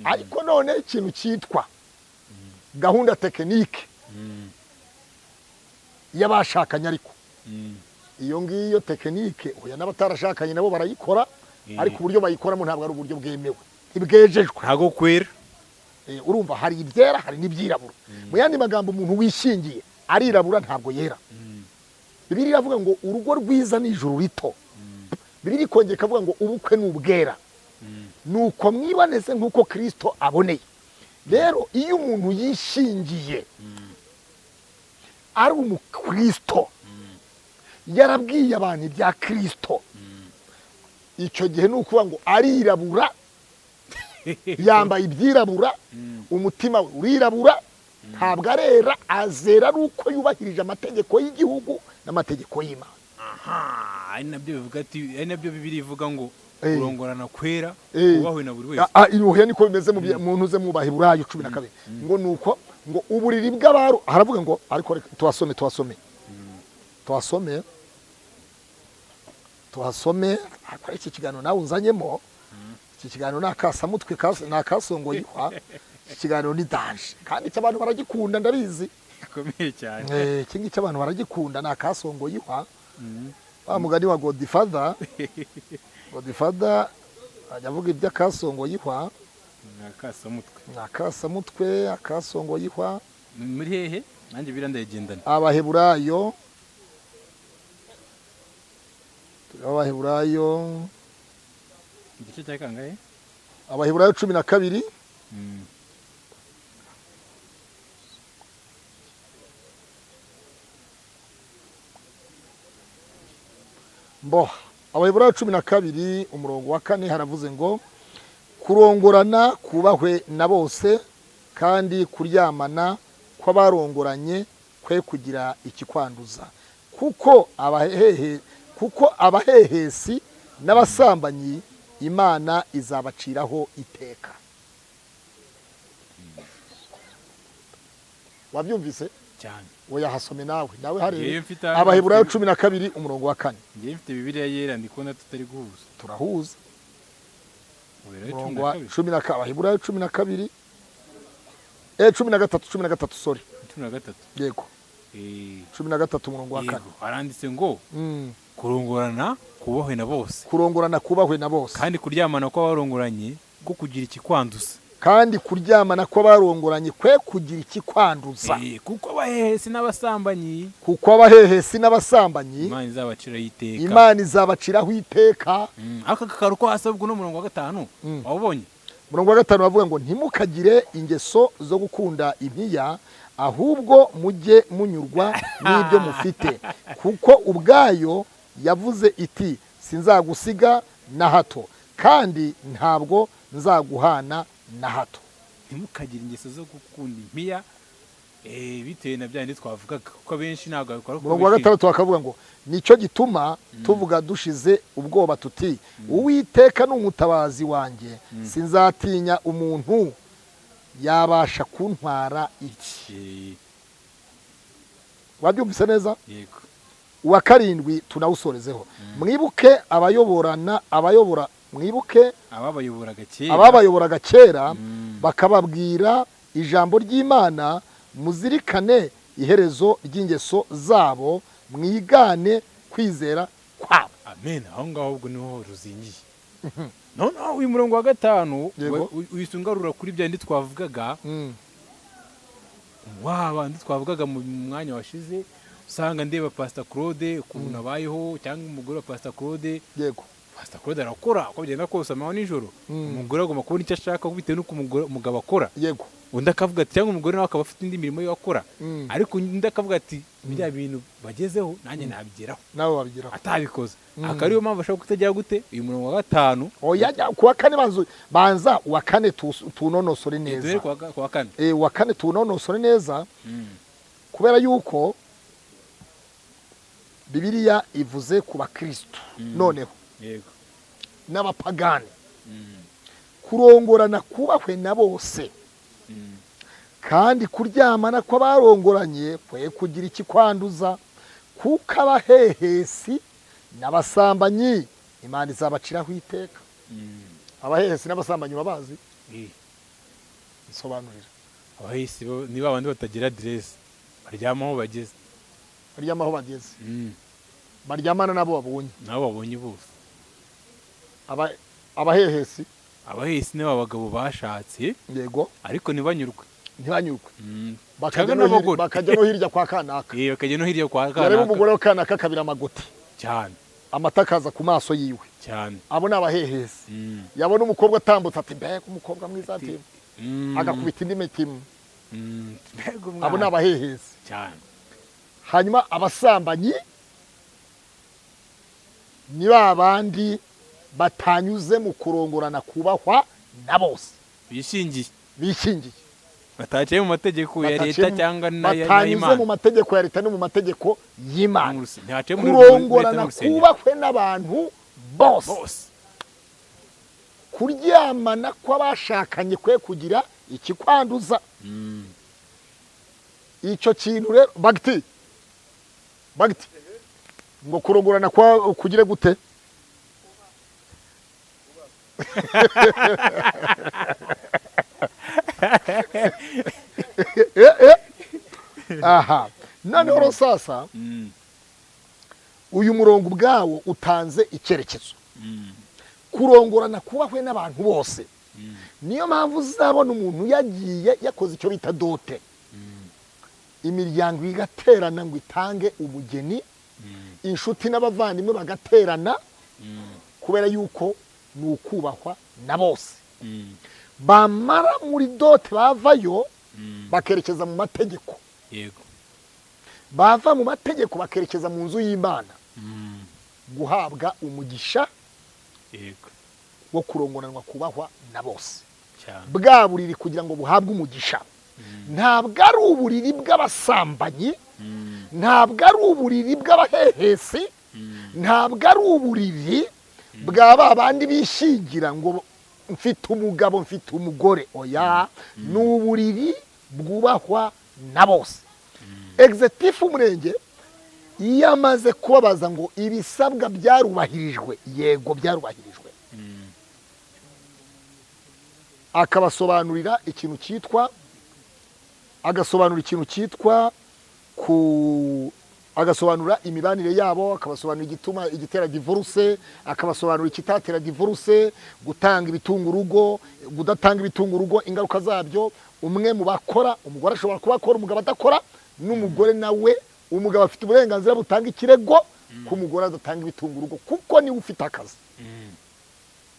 Ariko none ikintu cyitwa gahunda technique y'abashakanye, ariko iyo ngiyo technique, oya, n'abatarashakanye nabo barayikora, ariko uburyo bayikoramo ntabwo ari uburyo bwemewe, ntibwejejwe. Ntago kwera. Urumva hari ibyera, hari n'ibyirabura. Mu yandi magambo, umuntu wishingiye arirabura, ntabwo yera. Bibiliya iravuga ngo urugo rwiza ni ijuru rito. Bibiliya ikongera ikavuga ngo ubukwe ni ubwera, nuko mwiboneze nk'uko Kirisito aboneye. Rero iyo umuntu yishingiye ari umukristo, yarabwiye abantu ibya Kirisito, icyo gihe ni ukuvuga ngo arirabura, yambaye ibyirabura, umutima we urirabura, ntabwo arera. Azera ari uko yubahirije amategeko y'igihugu n'amategeko y'Imana. Aha ari nabyo bivuga ati, ari nabyo Bibiliya ivuga ngo kurongorana kwera kubahwe na buri wese. Iruhuye niko bimeze mu ntuze mu Baheburayo 12, ngo nuko ngo uburiri bw'abaru, haravuga ngo, ariko reka tuhasome, tuhasome, tuhasome, tuhasome. Ariko iki kiganiro nawe unzanyemo, iki kiganiro ni akasamutwe, ni akasongoyihwa. Iki kiganiro ni danger, kandi icyo abantu baragikunda, ndabizi. Gikomeye cyane. Iki ngiki abantu baragikunda, ni akasongoyihwa. Wa mugani wa Godfather, Godfather ajya avuga iby'akasongoyihwa. Ni akasamutwe. Ni akasamutwe, akasongoyihwa. Ni muri hehe? Nanjye biriya ndayigendana. Abaheburayo, tureba Abaheburayo. Igice cya kangahe? Abaheburayo 12. Mboha Abaheburayo 12 umurongo wa 4, haravuze ngo kurongorana kubahwe na bose, kandi kuryamana kw'abarongoranye kwe kugira ikikwanduza, kuko abahehesi n'abasambanyi Imana izabaciraho iteka. Wabyumvise? Cyane. Oya, hasome nawe, nawe harebe. Ngewe mfite hano. Abaheburayo 12 umurongo wa 4. Ngewe mfite Bibiliya yera, ndi kubona tutari guhuza. Turahuza. Abaheburayo cumi Umurongo na wa kabiri. 12, Abaheburayo 12, 13, 13, sorry. 13. Yego. 13 umurongo wa 4. Yego, haranditse ngo kurongorana kubahwe na bose, Kurongorana kubahwe na bose, kandi kuryamana kw'abarongoranye ko kugira ikikwanduza, kandi kuryamana kw'abarongoranye kwe kugira ikikwanduza, Kuko abahehesi n'abasambanyi, kuko abahehesi n'abasambanyi Imana izabaciraho iteka, Imana izabaciraho iteka. Aka kakaru ko hasi ubwo n'umurongo wa 5 wabonye. Umurongo wa 5 bavuga ngo ntimukagire ingeso zo gukunda impiya, ahubwo mujye munyurwa n'ibyo mufite, kuko ubwayo yavuze iti sinzagusiga na hato, kandi ntabwo nzaguhana na hato. Ntimukagire ingeso zo gukunda impiya, bitewe na byandi twavugaga, kuko abenshi ntabwo babikora. Umurongo wa 6 bakavuga ngo nicyo gituma tuvuga dushize ubwoba tuti Uwiteka ni umutabazi wanjye, sinzatinya umuntu yabasha kuntwara iki. Wabyumvise neza? Yego. Uwa 7 tunawusorezeho. Mwibuke abayoborana abayobora, mwibuke ababayoboraga kera, ababayoboraga kera bakababwira ijambo ry'Imana, muzirikane iherezo ry'ingeso zabo, mwigane kwizera kwabo. Amen. Aho ngaho ubwo niho ruzingiye. Noneho uyu murongo wa 5 uyisungarura kuri byandi twavugaga, wa bandi twavugaga mu mwanya washize, usanga ndeba Pastor Claude ukuntu abayeho, cyangwa umugore wa Pastor Claude. Yego. Pastor Claude arakora uko bigenda kose amanywa nijoro, umugore agomba kubona icyo ashaka bitewe n'uko umugabo akora. Yego. Undi akavuga ati, cyangwa umugore nawe akaba afite indi mirimo yo akora, ariko undi akavuga ati bya bintu bagezeho nanjye nabigeraho, nawe wabigeraho atabikoze. Akaba ariyo mpamvu ashobora kutagira gute uyu murongo wa 5. Oya, kuwa 4 banza uwa 4 tunonosore neza. Kuwa 4. Uwa 4 tunonosore neza, kubera yuko Bibiliya ivuze ku bakristo noneho yego n'abapagani. Kurongorana kubahwe na bose, kandi kuryamana kw'abarongoranye kwe kugira ikikwanduza, kuko abahehesi n'abasambanyi Imana izabaciraho iteka. Abahehesi n'abasambanyi babazi? Nsobanurira. Abahehesi ni babandi batagira aderesi, baryama aho bageze, baryama aho bageze, baryamana nabo babonye, nabo babonye bose. Abahehesi, abahehesi ni abagabo bashatse, yego, ariko ntibanyurwe, ntibanyurwe, bakajya no hirya kwa kanaka, bakajya no hirya kwa kanaka, yareba umugore wa kanaka akabira amagote cyane, amata akaza ku maso yiwe cyane. Abo ni abahehesi. Yabona umukobwa atambutse ati mbega umukobwa mwiza, ati agakubita indi mitima. Abo ni abahehesi cyane. Hanyuma abasambanyi ni ba bandi batanyuze mu kurongorana kubahwa na bose, bishingiye, bishingiye, bataciye mu mategeko ya leta cyangwa batanyuze mu mategeko ya leta no mu mategeko y'Imana. Kurongorana kubahwe n'abantu bose, kuryamana kw'abashakanye kwe kugira ikikwanduza. Icyo kintu rero bagiti bagiti ngo kurongorana kwa kugire gute? Aha noneho sasa uyu murongo ubwawo utanze icyerekezo. Kurongorana kubahwe n'abantu bose, niyo mpamvu uzabona umuntu yagiye yakoze icyo bita dote, imiryango igaterana ngo itange umugeni, inshuti n'abavandimwe bagaterana, kubera yuko ni ukubahwa na bose. Bamara muri dote bavayo bakerekeza mu mategeko, yego, bava mu mategeko bakerekeza mu nzu y'Imana guhabwa umugisha, yego, wo kurongoranwa kubahwa na bose. Bwa buriri kugira ngo buhabwe umugisha, ntabwo ari uburiri bw'abasambanyi, ntabwo ari uburiri bw'abahehesi, ntabwo ari uburiri bwa ba bandi bishingira ngo mfite umugabo mfite umugore, oya, ni uburiri bwubahwa na bose. Executive umurenge iyo amaze kubabaza ngo ibisabwa byarubahirijwe, yego byarubahirijwe, akabasobanurira ikintu cyitwa, agasobanura ikintu cyitwa Ku agasobanura imibanire yabo, akabasobanurira igituma, igitera divorce, akabasobanurira ikitatera divorce, gutanga ibitunga urugo, kudatanga ibitunga urugo, ingaruka zabyo. Umwe mu bakora, umugore ashobora kuba akora, umugabo adakora, n'umugore nawe, umugabo afite uburenganzira butanga ikirego ko umugore adatanga ibitunga urugo, kuko niwe ufite akazi.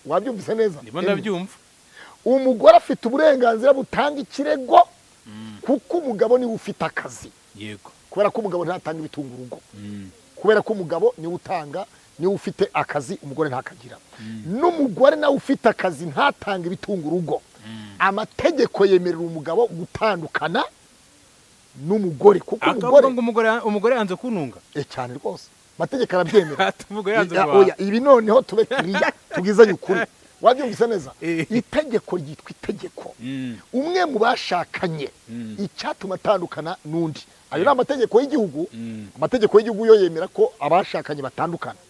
Wabyumvise neza? Ndimo ndabyumva. Umugore afite uburenganzira butanga ikirego kuko umugabo niwe ufite akazi, kubera ko umugabo ntatanga ibitunga urugo, kubera ko umugabo niwe utanga, niwe ufite akazi, umugore ntakagira. N'umugore nawe ufite akazi ntatanga ibitunga urugo, amategeko yemerera umugabo gutandukana n'umugore, kuko akavuga umugore ngo umugore yanze kuntunga. Eh, cyane rwose, amategeko arabyemera. Ati umugore yanze Ya, guhaha. oya, ibi noneho tube kiriya, tubwizanye ukuri. Wabyumvise neza? Eh. Itegeko ryitwa itegeko. Umwe mu bashakanye, icyatuma atandukana n'undi, ayo ni amategeko y'igihugu. Amategeko y'igihugu yo yemera ko abashakanye batandukana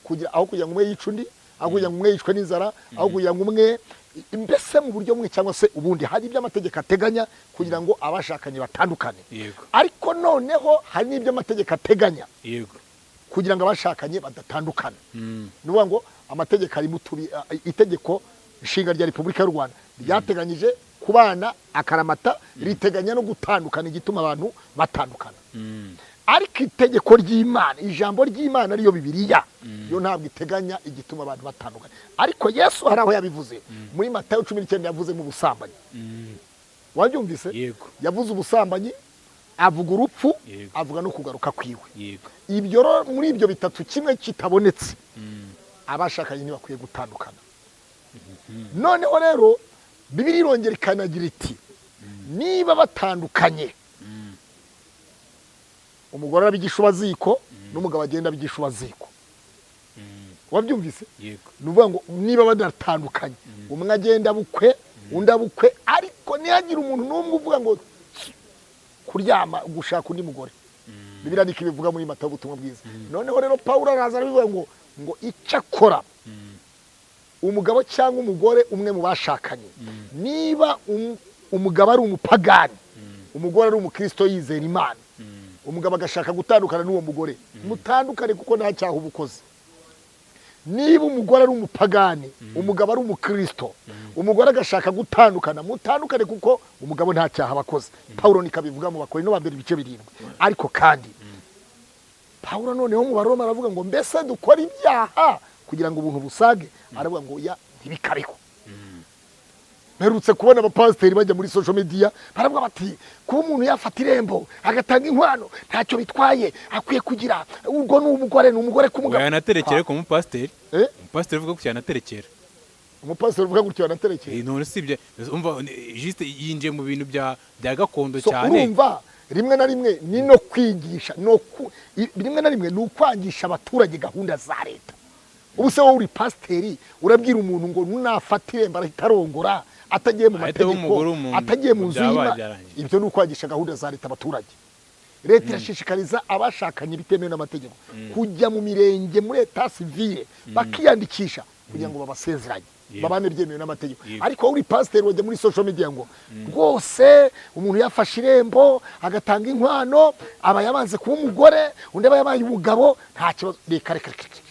kugira aho kugira ngo umwe yice undi, aho kugira ngo umwe yicwe n'inzara, aho kugira ngo umwe, mbese mu buryo bumwe cyangwa se ubundi, hari ibyo amategeko ateganya kugira ngo abashakanye batandukane. Ariko noneho hari n'ibyo amategeko ateganya kugira ngo abashakanye badatandukana. Ni ukuvuga ngo amategeko arimo utubi. Itegeko nshinga rya Repubulika y'u Rwanda ryateganyije kubana akaramata, riteganya no gutandukana, igituma abantu batandukana. Ariko itegeko ry'Imana, ijambo ry'Imana ariyo Bibiliya, yo ntabwo iteganya igituma abantu batandukana. Ariko Yesu hari aho yabivuze muri Matayo 19, yavuze mu busambanyi. Wabyumvise? Yego. Yavuze ubusambanyi, avuga urupfu, avuga no kugaruka kwiwe. Ibyo rero, muri ibyo bitatu kimwe kitabonetse, abashakanye ntibakwiye gutandukana. Noneho rero Bibiliya irongera ikanagira iti: niba batandukanye, umugore araba igishubaziko n'umugabo agenda aba igishubaziko. Wabyumvise? Yego. Ni ukuvuga ngo niba badatandukanye, umwe agenda bukwe, undi abukwe, ariko ntihagire umuntu n'umwe uvuga ngo "Tsu", kuryama, gushaka undi mugore. Bibiliya niko ibivuga muri Matayo, ubutumwa bwiza. Noneho rero Pawulo araza arabivuga ngo icyo akora umugabo cyangwa umugore, umwe mu bashakanye, niba umugabo ari umupagani, umugore ari umukristo yizera Imana, umugabo agashaka gutandukana n'uwo mugore, mutandukane, kuko nta cyaha uba ukoze. Niba umugore ari umupagani, umugabo ari umukristo, umugore agashaka gutandukana, mutandukane, kuko umugabo nta cyaha aba akoze. Pawulo niko abivuga mu Bakorinto ba mbere ibice 7. Ariko kandi Pawulo noneho mu Baroma aravuga ngo: mbese dukora ibyaha kugira ngo ubuntu busage? Aravuga ngo: ya, ntibikabeho. Mperutse kubona abapasiteri bajya muri social media baravuga bati: kuba umuntu yafata irembo agatanga inkwano ntacyo bitwaye, akwiye kugira ubwo ni umugore, ni umugore k'umugabo. Yanaterekera, ariko umupasiteri Eh? umupasiteri uvuga ko yanaterekera. Umupasiteri uvuga gutyo yanaterekera? Eh, none si ibyo, umva, juste yinjiye mu bintu bya gakondo So, cyane. Urumva, rimwe na rimwe ni no kwigisha no rimwe na rimwe ni ukwangisha abaturage gahunda za leta. Ubu se wowe uri pasiteri, urabwira umuntu ngo nunafata irembo arahita arongora, atagiye mu Ahita aba mategeko, umugore w'umuntu, atagiye mu nzu byabaye y'Imana? Byarangiye. Ibyo ni ukwangisha gahunda za leta abaturage. Leta irashishikariza abashakanye bitemewe n'amategeko kujya mu mirenge, muri état civil, bakiyandikisha kugira ngo babasezeranye, babane byemewe n'amategeko. Ariko wowe uri pasiteri, wajya muri social media ngo rwose umuntu yafashe irembo agatanga inkwano aba yabanze kuba umugore, undi aba yabaye umugabo, nta kibazo. Reka, reka, reka, reka.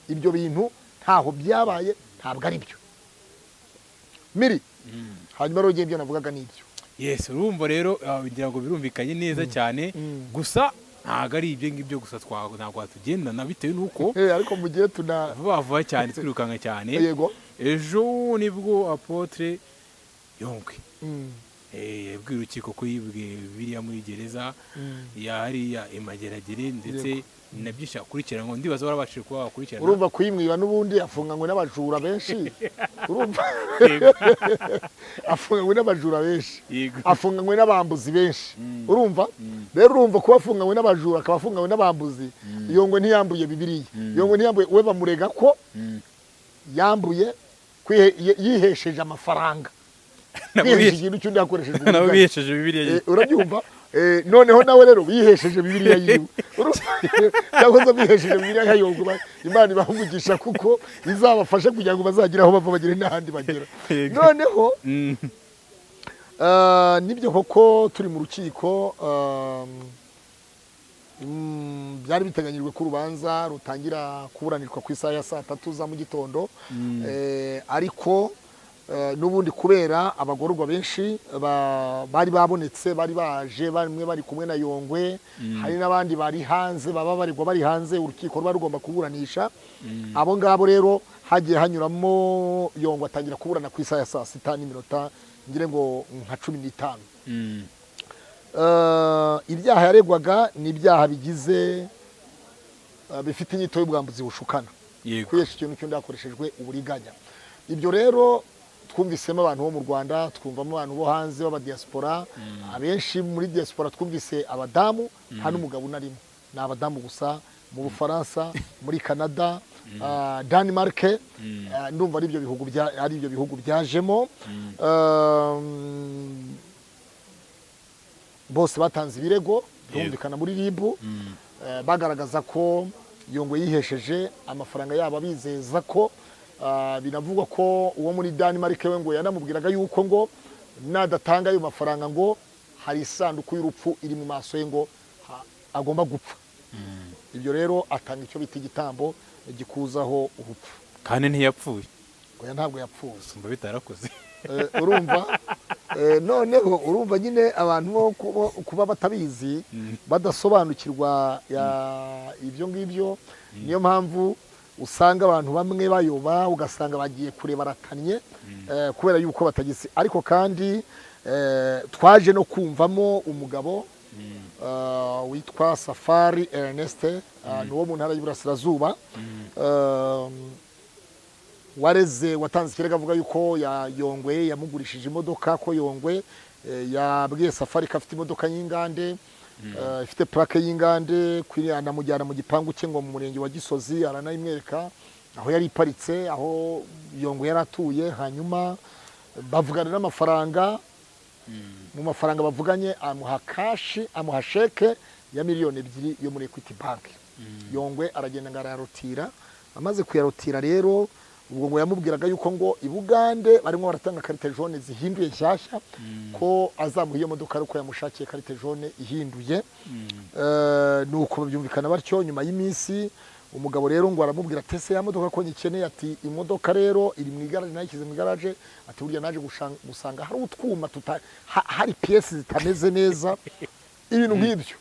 Ibyo bintu ntaho byabaye, ntabwo ari byo miri. Hanyuma rero ibyo navugaga ni ibyo. Yes, urumva rero, ngira ngo birumvikanye neza cyane. Gusa ntabwo ari ibyo ngibyo gusa, ntabwo watugendana bitewe n'uko Ariko mu gihe tuna vuba vuba cyane, twirukanka cyane. Ejo nibwo Apôtre Yongwe yabwiye urukiko ko yibwe biriya muri gereza ya hariya i Mageragere, ndetse na byinshi akurikiranwa. Ndibaza warabashije kuba wakurikirana. Urumva, kuyimwiba n'ubundi afunganywe n'abajura benshi. Urumva, afunganywe n'abajura benshi, afunganywe n'abambuzi benshi. Urumva rero, urumva kuba afunganywe n'abajura, akaba afunganywe n'abambuzi. Yongwe ntiyambuye Bibiliya, Yongwe ntiyambuye. We bamurega ko yambuye, yihesheje amafaranga, kwihesha ikintu cy'undi hakoreshejwe Nabo uburiganya. bihesheje Bibiliya. Urabyumva? Noneho nawe rero bihesheje Bibiliya yiwe. Urumva? Cyangwa se bihesheje Bibiliya ya Yongwe, Imana ibaha umugisha, kuko izabafasha kugira ngo bazagire aho bava bagere n'ahandi bagera. Noneho nibyo koko, turi mu rukiko. Byari biteganyijwe ko urubanza rutangira kuburanirwa ku isaha ya saa 3 za mu gitondo. Ariko n'ubundi kubera abagororwa benshi bari babonetse, bari baje, bamwe bari kumwe na Yongwe, hari n'abandi bari hanze, baba baregwa bari hanze, urukiko ruba rugomba kuburanisha abo ngabo. Rero hagiye hanyuramo, Yongwe atangira kuburana ku isaha ya saa 6 n'iminota ngire ngo nka 15. Ibyaha yaregwaga ni ibyaha bigize bifite inyito y'ubwambuzi bushukana, kwihesha ikintu cy'undi hakoreshejwe uburiganya. Ibyo rero twumvisemo abantu bo mu Rwanda, twumvamo abantu bo hanze b'abadiaspora. Abenshi muri diaspora twumvise abadamu, nta n'umugabo unarimo, ni abadamu gusa mu Bufaransa, muri Canada, Denmark. Ndumva ari ibyo bihugu byajemo. Bose batanze ibirego birumvikana muri RIB, bagaragaza ko Yongwe yihesheje amafaranga yabo, abizeza ko binavugwa ko uwo muri Denmark we ngo yanamubwiraga yuko ngo nadatanga ayo mafaranga ngo hari isanduku y'urupfu iri mu maso ye, ngo agomba gupfa. Ibyo rero atanga icyo bita igitambo gikuzaho urupfu. Kandi ntiyapfuye? Oya, ntabwo yapfuye. Sumva bitarakoze. Urumva noneho urumva nyine abantu bo kuba batabizi, badasobanukirwa ibyo ngibyo, niyo mpamvu usanga abantu bamwe bayoba, ugasanga bagiye kure, baratannye, kubera yuko batagize. Ariko kandi twaje no kumvamo umugabo witwa Safari Ernest, ni uwo mu Ntara y'Iburasirazuba, wareze, watanze ikirego avuga yuko ya Yongwe yamugurishije imodoka, ko Yongwe yabwiye Safari ko afite imodoka y'ingande, ifite plaque y'ingande, anamujyana mu gipangu cye ngo mu Murenge wa Gisozi, aranayimwereka aho yari iparitse, aho Yongwe yari atuye. Hanyuma bavugana n'amafaranga. Mu mafaranga bavuganye, amuha cash, amuha chèque ya miliyoni 2 yo muri Equity Bank. Yongwe aragenda ngo arayarotira. Amaze kuyarotira rero, ubwo ngo yamubwiraga yuko ngo i Bugande barimo baratanga carte jaune zihinduye nshyashya, ko azamuha iyo modoka ariko yamushakiye carte jaune ihinduye. Nuko babyumvikana batyo. Nyuma y'iminsi umugabo rero ngo aramubwira ati: "Ese ya modoka ko nyikeneye?" Ati: "Imodoka rero iri mu igaraje, nayishyize mu igaraje." Ati: "Burya naje gusanga hari utwuma hari pièces zitameze neza," ibintu nk'ibyo.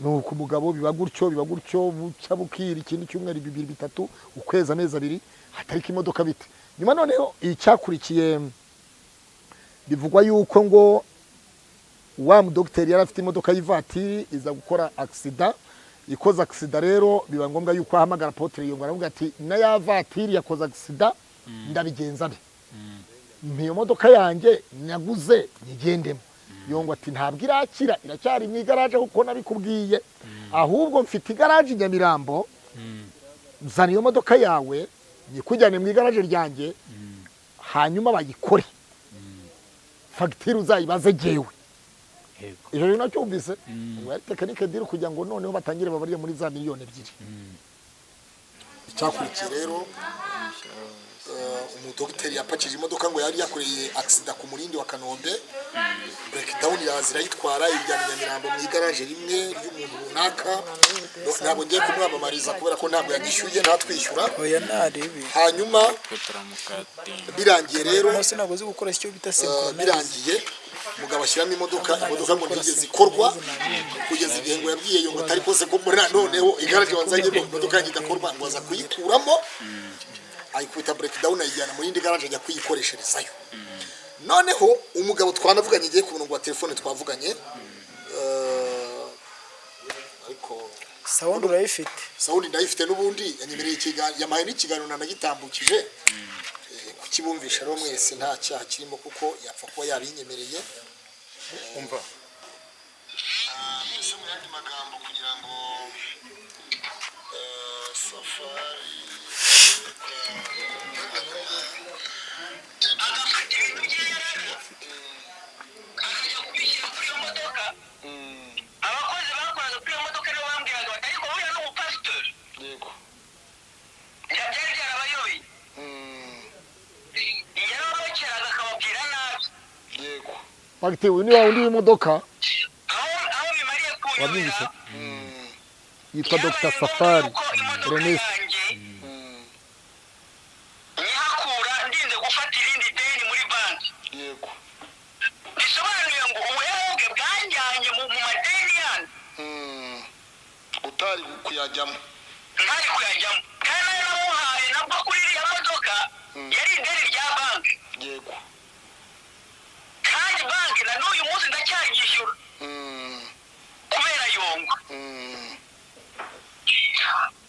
Nuko umugabo biba gutyo, biba gutyo, bucya bukira, ikindi cyumweru, 2, 3, ukwezi, amezi 2, hatariko imodoka bite. Nyuma noneho icyakurikiye, bivugwa yuko ngo wa mudogiteri yari afite imodoka y'ivatiri, iza gukora accident. Ikoze accident rero, biba ngombwa yuko ahamagara apôtre Yongwe, aravuga ati: "Na ya vatiri yakoze accident, ndabigenza nte? Mpa iyo modoka yanjye naguze nyigendemo." Yongwe ati: "Ntabwo irakira, iracyari mu igaraje kuko nabikubwiye. Ahubwo mfite igaraje i Nyamirambo, zana iyo modoka yawe nyikujyane mu igaraje ryanjye, hanyuma bayikore, fagitire uzayibaze jyewe." Icyo bintu nacyumvise ngo yari technique deal kugira ngo noneho batangire babarire muri za miliyoni 2. Icyakurikiye rero, umudogiteri yapakije imodoka ngo yari yakoreye accident ku Murindi wa Kanombe, breakdown iraza irayitwara, ijyana i Nyamirambo mu igaraje rimwe ry'umuntu runaka. Ntabwo ngiye kumwamamariza kubera ko ntabwo yanyishyuye, ntatwishyura. Oya, ntarebe. Hanyuma birangiye rero Hose ntabwo uzi gukora icyo bita synchronize. Birangiye umugabo ashyiramo imodoka, imodoka ngo ntigeze ikorwa, kugeza igihe ngo yabwiye ngo atari kose ko muri noneho igaraje wanzanyemo imodoka yanjye idakorwa, ngo aza kuyikuramo, ayikubita breakdown, ayijyana mu yindi garaje, ajya kuyikoresherezayo. Noneho umugabo twanavuganye, igiye ku murongo wa telefone twavuganye, ariko Sound urayifite? Sound ndayifite n'ubundi, yanyemereye ikiganiro, yampaye n'ikiganiro, nanagitambukije. Kukibumvisha rero mwese nta cyaha kirimo, kuko yapfa kuba yabinyemereye. Umva. Mbese mu yandi magambo, kugira ngo Safari Agafata ibintu bye akajya kubishyira kuri iyo modoka. Abakozi bakoraga kuri iyo modoka nibo bambwiraga bati: "Ariko buriya ni umupasitori." Byari byarabayobeye. Yarababakeraga akababwira nabi. Bagiti, uyu ni wa wundi w'imodoka. Aho bimariye Wabyumvise? kunyobera. Yitwa Byabaye Dr ngombwa Safari yuko imodoka Ernest. yanjye nyihakura, ndinze gufata irindi deni muri banki. Bisobanuye ngo ubuheruke bwanjyanye mu madeni yandi Utari kuyajyamo. Ntari kuyajyamo, kandi nayo namuhaye nabwo kuri iriya modoka yari ideni rya banki. Kandi banki na n'uyu munsi ndacyaryishyura kubera Yongwe.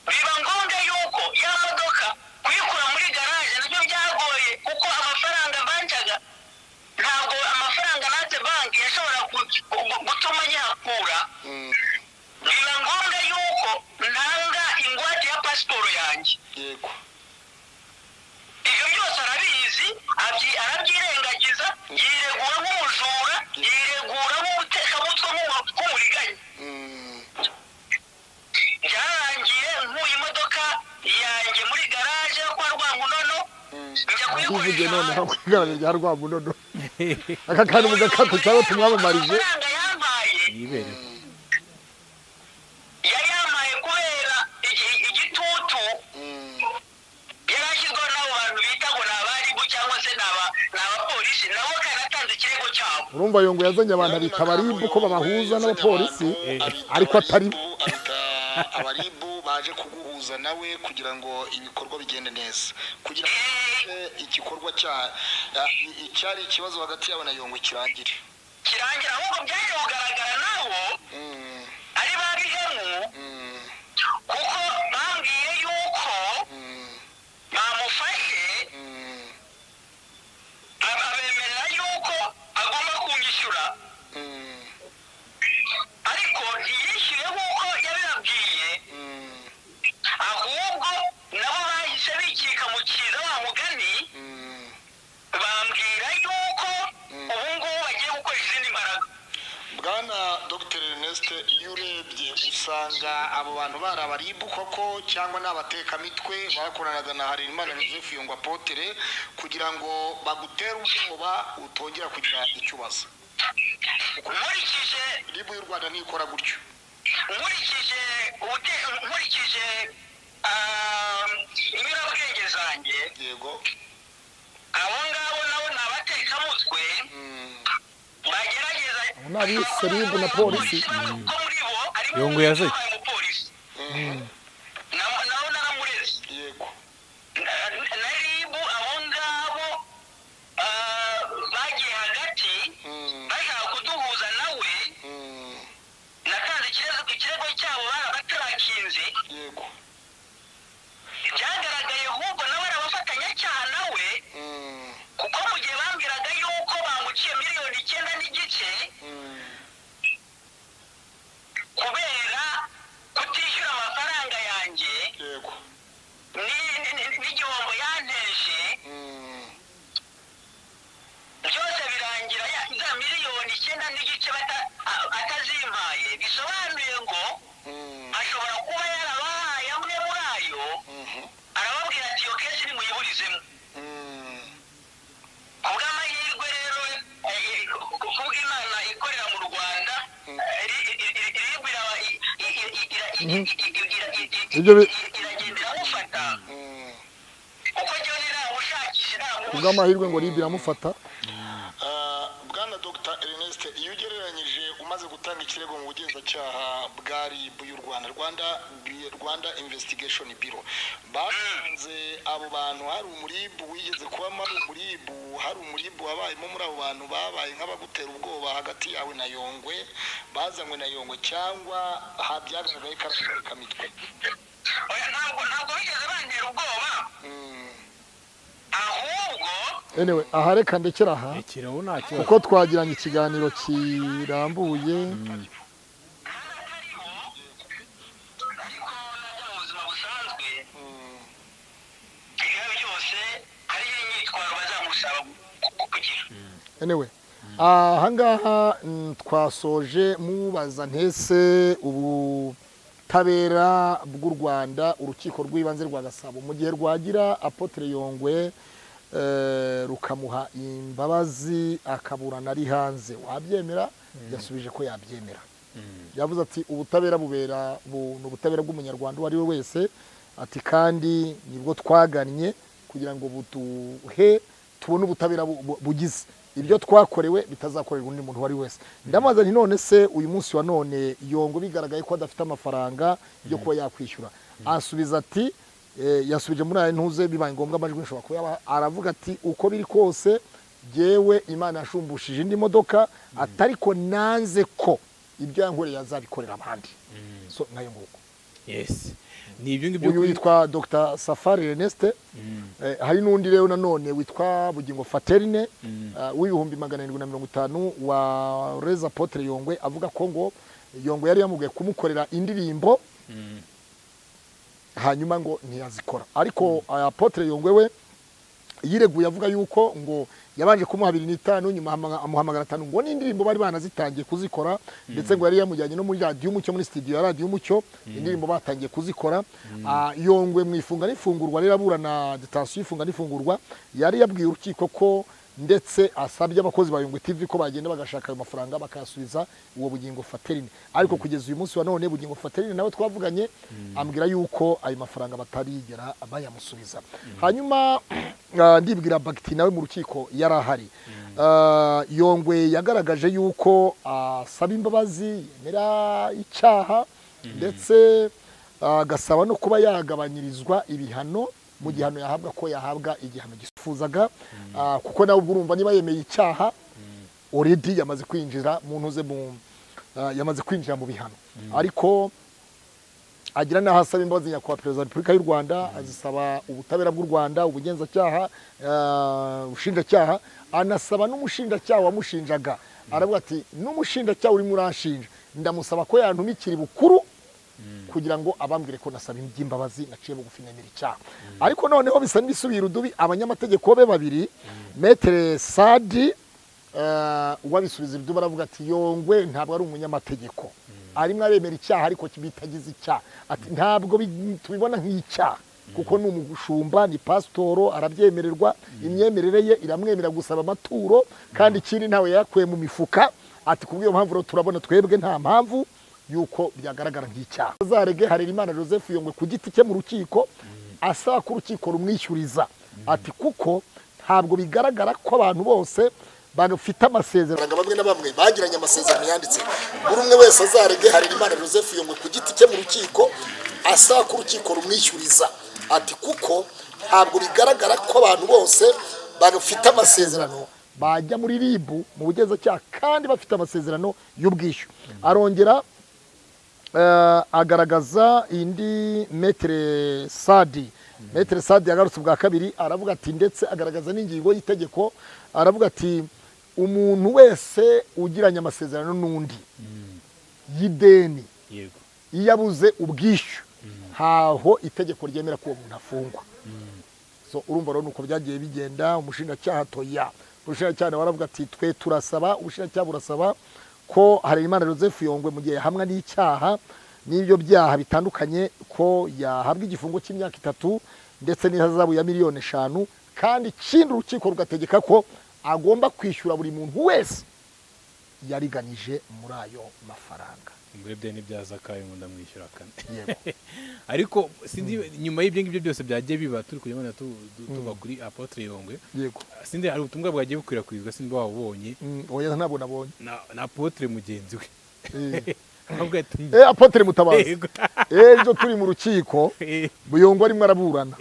Biba ngombwa yuko ya modoka kuyikura muri garaje nabyo byagoye, kuko amafaranga bancaga, ntabwo amafaranga natse banki yashobora gutuma nyakura. Biba ngombwa yuko ntanga ingwate ya pasiporo yanjye. Ibyo byose arabizi, arabyirengagiza, yiregura nk'umujura, yiregura nk'umutekamutwe, nk'umuriganya. Byarangiye nkuye imodoka yanjye muri garaje yo kwa Rwangunono, njya Ndivuge kuyikoresha. Noneho ku igaraje rya Rwamunono, aka kantu mugakato cyangwa tumwamamarije. Amafaranga yampaye Yibereho. Yayampaye kubera igitutu yari ashyizweho n'abo bantu bita ngo ni abaribu cyangwa se ni abapolisi, nabo kandi atanze ikirego cyabo. Urumva, Yongwe yazanye abantu abita abaribu ko babahuza n'abapolisi, ariko atari bo. Abita abaribu baje kuguhuza nawe kugira ngo ibikorwa bigende neza, kugira ngo igikorwa cya icyari ikibazo hagati yabo na Yongwe kirangire. Kirangira. Ahubwo byaje kugaragara nabo ari ba bihemu, kuko bambwiye yuko bamufashe, abemerera yuko agomba kunyishyura, ariko ntiyishyure nk'uko yabibabwiye. Ahubwo nabo bahise bikika mu kiza wa mugani, bambwira yuko ubu ngubu bagiye gukoresha izindi mbaraga. Bwana Dr Ernest, iyo urebye usanga abo bantu bari abaribu koko, cyangwa ni abatekamitwe bakoranaga na Harerimana Joseph Yongwa Apotre kugira ngo bagutere ubwoba utongera kugira icyo ubaza? Nkurikije RIB y'u Rwanda ntikora gutyo. Nkurikije inyurabwenge zanjye, abo ngabo nabo ni abatekamutwe bagerageza. Abo ni abise RIB na polisi. Ko muri bo harimo Yongwe yazanye. uwabaye umupolisi. Nawe naramureze. Na RIB, abo ngabo bagiye hagati bashaka kuduhuza nawe. Natanze ikirego cyabo, barabatarakinze. Byagaragaye ahubwo nawe ari abafatanyacyaha nawe, kuko mu gihe bambwiraga yuko bamuciye 9.5 miliyoni kubera kutishyura amafaranga yanjye n'igihombo yanteje, byose birangira za 9.5 miliyoni atazimpaye. Bisobanuye ngo ashobora kuba yarabahaye amwe muri ayo, arababwira ati: "Iyo case nimuyiburizemo." Ku bw'amahirwe rero, ku bw'Imana ikorera mu Rwanda, RIB iragenda iramufata, kuko njyewe naramushakisha. Ku bw'amahirwe ngo RIB iramufata. Bwana Dr Ernest, iyo ugereranyije umaze gutanga ikirego mu bugenzacyaha bwa RIB y'u Rwanda, Rwanda Investigation Bureau, basanze abo bantu hari umuribu wigeze kubamo, hari umuribu, hari umuribu wabayemo muri abo bantu babaye nk'abagutera ubwoba hagati yawe na Yongwe, bazanywe na Yongwe, cyangwa byagaragaye ko ari abatekamitwe? Oya, ntabwo bigeze bantera ubwoba, ahubwo Anyway, aha reka ndekera aha, Rekeraho, nta kibazo. kuko twagiranye ikiganiro kirambuye. Ataribo, ariko najya mu buzima busanzwe, ibyo byose hariho imyitwaro bazamusaba kugira. Anyway, ahangaha twasoje mubaza ntese ubutabera bw'u Rwanda, urukiko rw'ibanze rwa Gasabo, mu gihe rwagira Apotre Yongwe rukamuha imbabazi akaburana ari hanze, wabyemera? Yasubije ko yabyemera. Yavuze ati ubutabera bubera ni ubutabera bw'umunyarwanda uwo ari we wese, ati kandi nibwo twagannye kugira ngo buduhe tubone ubutabera bugize ibyo twakorewe bitazakorerwa undi muntu uwo ari we wese. Ndamubaza nti none se uyu munsi wa none Yongwe bigaragaye ko adafite amafaranga yo kuba yakwishyura? Asubiza ati yasubije muri aya ntuze, bibaye ngombwa amajwi nshobora kuyabaha. Aravuga ati uko biri kose jyewe Imana yashumbushije indi modoka, atariko nanze ko ibyo yankoreye azabikorera abandi. So ngayo nguko. Yes, ni ibyo ngibyo. Uyu witwa Dr Safari Ernest. Hari n'undi rero nanone witwa Bugingo Faterine, w'750,000 wa Reza Apotre Yongwe, avuga ko ngo Yongwe yari yamubwiye kumukorera indirimbo, hanyuma ngo ntiyazikora. Ariko Apotre Yongwe we yireguye avuga yuko ngo yabanje kumuha 2.5, nyuma amuha 500, ngo n'indirimbo bari banazitangiye kuzikora, ndetse ngo yari yamujyanye no muri Radiyo Umucyo, muri studio ya Radiyo Umucyo, indirimbo batangiye kuzikora. Yongwe mu ifunga n'ifungurwa rero, aburana detention ifunga n'ifungurwa, yari yabwiye urukiko ko ndetse asabye abakozi ba Yongwe TV ko bagenda bagashaka ayo mafaranga bakayasubiza uwo Bugingo Faterine. Ariko kugeza uyu munsi wa none Bugingo Faterine nawe twavuganye ambwira yuko ayo mafaranga batarigera bayamusubiza. Hanyuma ndibwira Bagiti nawe mu rukiko yari ahari. Yongwe yagaragaje yuko asaba imbabazi, yemera icyaha, ndetse agasaba no kuba yagabanyirizwa ibihano mu gihano yahabwa, ko yahabwa igihano gifuzaga, kuko nawe ubwo urumva niba yemeye icyaha already yamaze kwinjira mu ntuze mu yamaze kwinjira mu bihano. Ariko agira n'aho asaba imbabazi nyakubahwa Perezida wa Repubulika y'u Rwanda, azisaba ubutabera bw'u Rwanda, ubugenzacyaha, ubushinjacyaha, anasaba n'umushinjacyaha wamushinjaga. Aravuga ati n'umushinjacyaha urimo uranshinja ndamusaba ko yantumikira ibukuru kugira ngo abambwire ko nasaba iby'imbabazi, naciye bugufi nemera icyaha. Ariko noneho bisa n'ibisubira udubi. Abanyamategeko be babiri, Maître Sadi, uwabisubiza idubi aravuga ati Yongwe ntabwo ari umunyamategeko, arimo aremera icyaha ariko bitagize icyaha. Ati ntabwo tubibona nk'icyaha kuko ni umushumba, ni pasitoro, arabyemererwa, imyemerere ye iramwemerera gusaba amaturo, kandi ikindi ntawe yayakuye mu mifuka. Ati kubw'iyo mpamvu rero turabona twebwe nta mpamvu yuko byagaragara nk'icyaha. Azarege Harerimana Joseph Yongwe ku giti cye mu rukiko, asaba ko urukiko rumwishyuriza, ati kuko ntabwo bigaragara ko abantu bose bafite amasezerano, bamwe na bamwe bagiranye amasezerano yanditse. Buri umwe wese azarege Harerimana Joseph Yongwe ku giti cye mu rukiko, asaba ko urukiko rumwishyuriza, ati kuko ntabwo bigaragara ko abantu bose bafite amasezerano bajya muri RIB mu bugenzacyaha kandi bafite amasezerano y'ubwishyu. Arongera agaragaza indi Maître Sadi. Maître Sadi yagarutse ubwa kabiri, aravuga ati ndetse agaragaza n'ingingo y'itegeko, aravuga ati umuntu wese ugiranye amasezerano n'undi y'ideni, iyo abuze ubwishyu ntaho itegeko ryemera ko uwo muntu afungwa. So urumva rero nuko byagiye bigenda. Umushinjacyaha toya, umushinjacyaha nawe aravuga ati twe turasaba, ubushinjacyaha burasaba ko Harerimana Joseph Yongwe mu gihe yahamwa n'icyaha n'ibyo byaha bitandukanye ko yahabwa igifungo cy'imyaka 3 ndetse n'ihazabu ya 5 miliyoni, kandi ikindi urukiko rugategeka ko agomba kwishyura buri muntu wese yariganije muri ayo mafaranga. Urebye n'ibya Zakayo ngo ndamwishyura kane. Yego. Ariko sinzi nyuma y'ibyo ngibyo byose byagiye biba, turi kujya tuva kuri Apotre Yongwe, sinzi hari ubutumwa bwagiye bukwirakwizwa, sinzi wabubonye. Oya, ntabwo nabonye. Na Apotre mugenzi we avuga ati Apotre Mutabazi. Yego. Ejo turi mu rukiko, Buyongwe arimo araburana,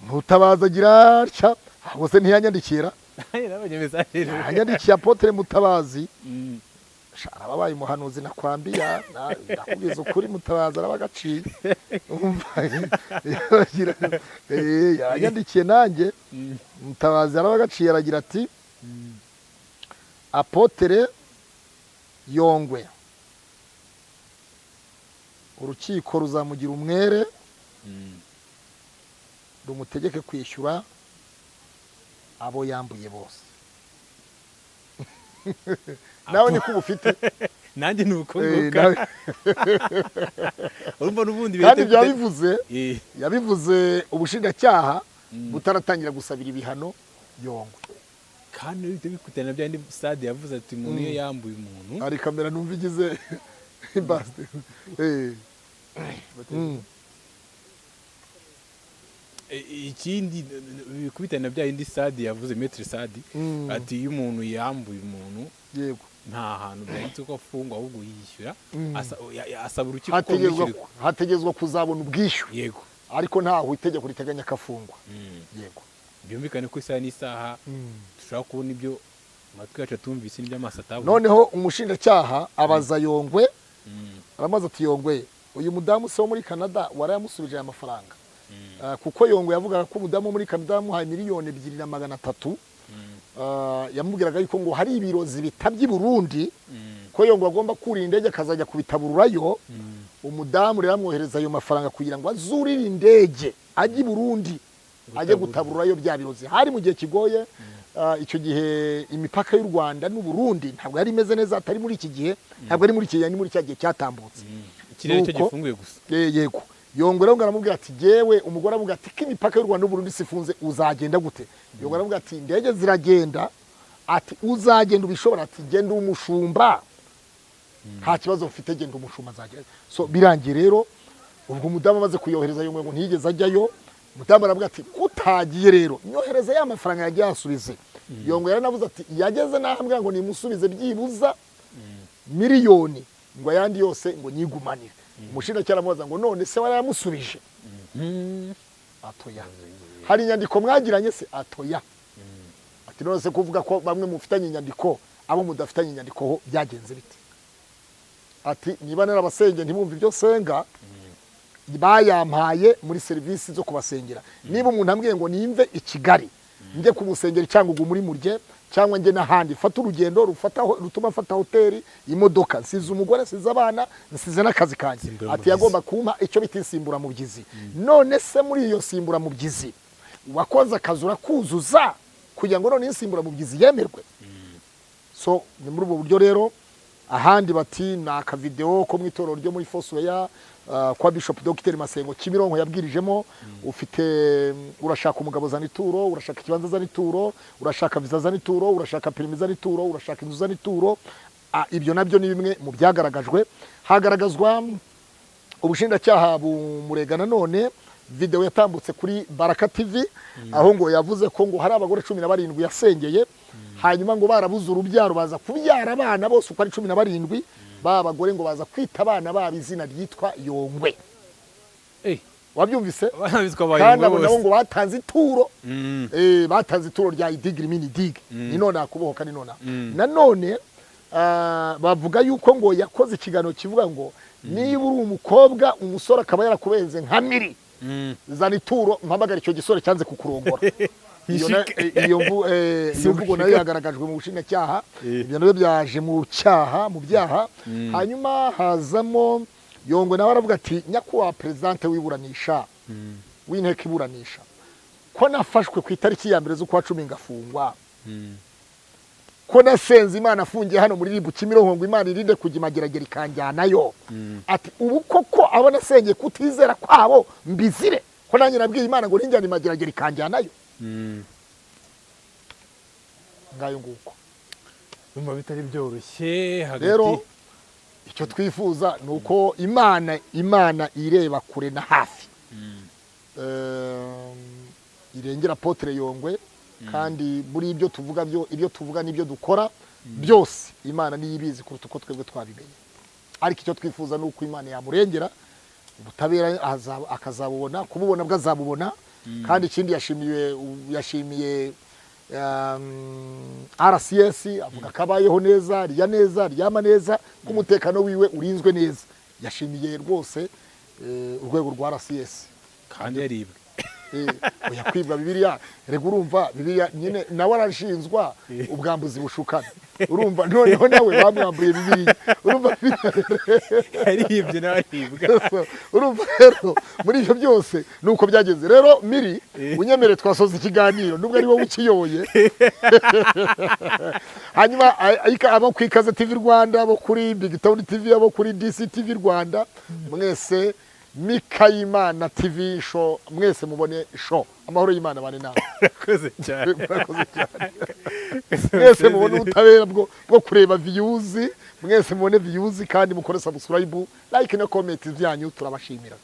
Mutabazi agira atya, ahubwo se ntiyanyandikira? Nabonye message. Yanyandikiye Apotre Mutabazi. Sha, arababaye umuhanuzi nakwambia, ndakubwiza ukuri, Mutabazi araba agaciye. Umva, yanyandikiye nanjye. Mutabazi araba agaciye, aragira ati Apotre Yongwe urukiko ruzamugira umwere, rumutegeke kwishyura abo yambuye bose. Nawe niko uba ufite. Nanjye ni uko nguko. Urumva n'ubundi kandi bihita byabivuze, yabivuze ubushinjacyaha butaratangira gusabira ibihano Yongwe. Kandi bihita bikutana bya ndi Stade yavuze ati umuntu iyo yambuye umuntu. Hari kamera numva igize. Basi. Ikindi bikubitana na bya yindi Sadi yavuze, Maître Sadi, ati iyo umuntu yambuye umuntu, nta hantu byanditse ko afungwa, ahubwo yishyura, asaba urukiko ko Hategerezwa rumwishyurira. Hategerezwa kuzabona ubwishyu, ariko ntaho itegeko riteganya ko afungwa, yego. Byumvikane ko isaha n'isaha dushobora kubona ibyo amatwi yacu atumvise n'ibyo amaso atabonye. Noneho umushinjacyaha abaza Yongwe, aramubaza ati: "Yongwe, uyu mudamu se wo muri Canada warayamusubije aya mafaranga?" Kuko Yongwe yavugaga ko umudamu wo muri Canada yamuhaye 2,300,000. Yamubwiraga yuko ngo hari ibirozi bitabye i Burundi, ko Yongwe agomba kurira indege akazajya kubitabururayo. Umudamu rero amwohereza ayo mafaranga kugira ngo azurire indege ajye i Burundi, ajye gutabururayo bya birozi. Hari mu gihe kigoye. Icyo gihe imipaka y'u Rwanda n'u Burundi ntabwo yari imeze neza, atari muri iki gihe, ntabwo ari muri iki gihe, ni muri cya gihe cyatambutse. Ikirere cyo Nuko- gifunguye gusa. Yego. Yongwe rero ngo aramubwira ati jewe, umugore aramubwira ati ko imipaka y'u Rwanda n'u Burundi sifunze, uzagenda gute? Yongwe aramubwira ati indege ziragenda, ati uzagenda ubishobora? Ati genda umushumba, nta kibazo mfite, genda umushumba azagenda. So birangiye rero ubwo umudamu amaze kuyohereza, Yongwe ngo ntiyigeze ajyayo. Umudamu aravuga ati kutagiye rero nyohereza ya mafaranga yagiye yasubize. Yongwe yaranavuze ati yageze n'aho ambwira ngo nimusubize byibuza miliyoni, ngo ayandi yose ngo nyigumanire. Umushinjacyaha aramubaza ngo none se warayamusubije? Atoya. Hari inyandiko mwagiranye se? Atoya. Ati none se kuvuga ko bamwe mufitanye inyandiko, abo mudafitanye inyandiko ho byagenze bite? Ati niba narabasenge ntibumve ibyo senga, bayampaye muri serivisi zo kubasengera. Niba umuntu ambwiye ngo nimve i Kigali njye kumusengera i Cyangugu muri Murye cyangwa njye n'ahandi, fata urugendo rufata rutuma mfata hoteli, imodoka, nsize umugore, nsize abana, nsize n'akazi kanjye. Ati Insimburamubyizi. yagomba kumpa icyo bita insimburamubyizi. None se muri iyo nsimburamubyizi wakoze akazi urakuzuza kugira ngo none insimburamubyizi yemerwe? So ni muri ubwo buryo rero. Ahandi bati ni akavideo ko mu itorero ryo muri Fosweya, kwa Bishop Dr Masengo Kimironko yabwirijemo. Ufite urashaka umugabo, zana ituro; urashaka ikibanza, zana ituro; urashaka visa, zana ituro; urashaka permis, zana ituro; urashaka inzu, zana ituro. Ibyo nabyo ni bimwe mu byagaragajwe. Hagaragazwa ubushinjacyaha bumurega nanone video yatambutse kuri Baraka TV, aho ngo yavuze ko ngo hari abagore 17 yasengeye, hanyuma ngo barabuze urubyaro baza kubyara abana bose uko ari 17. Ba bagore ngo baza kwita abana babo izina ryitwa Yongwe. Wabyumvise? Abana bitwa Kandi Bayongwe abo nabo bose. ngo batanze ituro. Batanze ituro rya idigiri mini dig, ni none akubohoka ni none. Nanone bavuga yuko ngo yakoze ikiganiro kivuga ngo niba uri umukobwa, umusore akaba yarakubenze nka miri, zana ituro mpamagara icyo gisore cyanze kukurongora. Iyo mvugo nayo yagaragajwe mu bushinjacyaha. Ibyo nabyo byaje mu cyaha, mu byaha. Hanyuma hazamo Yongwe nawe aravuga ati nyakubahwa perezidante w'iburanisha, w'inteko iburanisha, ko nafashwe ku itariki ya 1 z'ukwa 10 ngafungwa, ko nasenze Imana afungiye hano muri RIB Kimironko ngo Imana irinde kujya imageragere ikanjyanayo, ati ubu koko abo nasengeye kutizera kwabo mbizire, ko nanjye nabwiye Imana ngo ninjyane imageragere ikanjyanayo? Ngayo nguko. Ndumva bitari byoroshye hagati. Rero icyo twifuza ni uko Imana ireba kure na hafi, irengera Apôtre Yongwe. Kandi muri ibyo tuvuga byo, ibyo tuvuga n'ibyo dukora byose, Imana niyo ibizi kuruta uko twebwe twabimenye. Ariko icyo twifuza ni uko Imana yamurengera, ubutabera akazabubona, kububona bwo azabubona. Kandi ikindi yashimiye RCS, avuga ko abayeho neza, arya neza, aryama neza, ko umutekano wiwe urinzwe neza. Yashimiye rwose urwego rwa RCS. Kandi yaribwe. Oya, kwibwa Bibiliya rega, urumva Bibiliya nyine nawe arashinzwa ubwambuzi bushukana. Urumva noneho nawe bamwambuye Bibiliya, urumva Yaribye nawe aribwa. Urumva rero muri ibyo byose ni uko byagenze. Rero miri unyemere twasoza ikiganiro nubwo ari wowe ukiyoboye. Hanyuma abo ku Ikaze TV Rwanda, abo kuri Big Town TV, abo kuri DC TV Rwanda, mwese, Mikayimana TV Show, mwese mubone show. Amahoro y'Imana bane nawe. Urakoze cyane. Murakoze cyane. Mwese mubone ubutabera bwo kureba views, mwese mubone views kandi mukore subscribe, like na comment byanyu, turabashimira.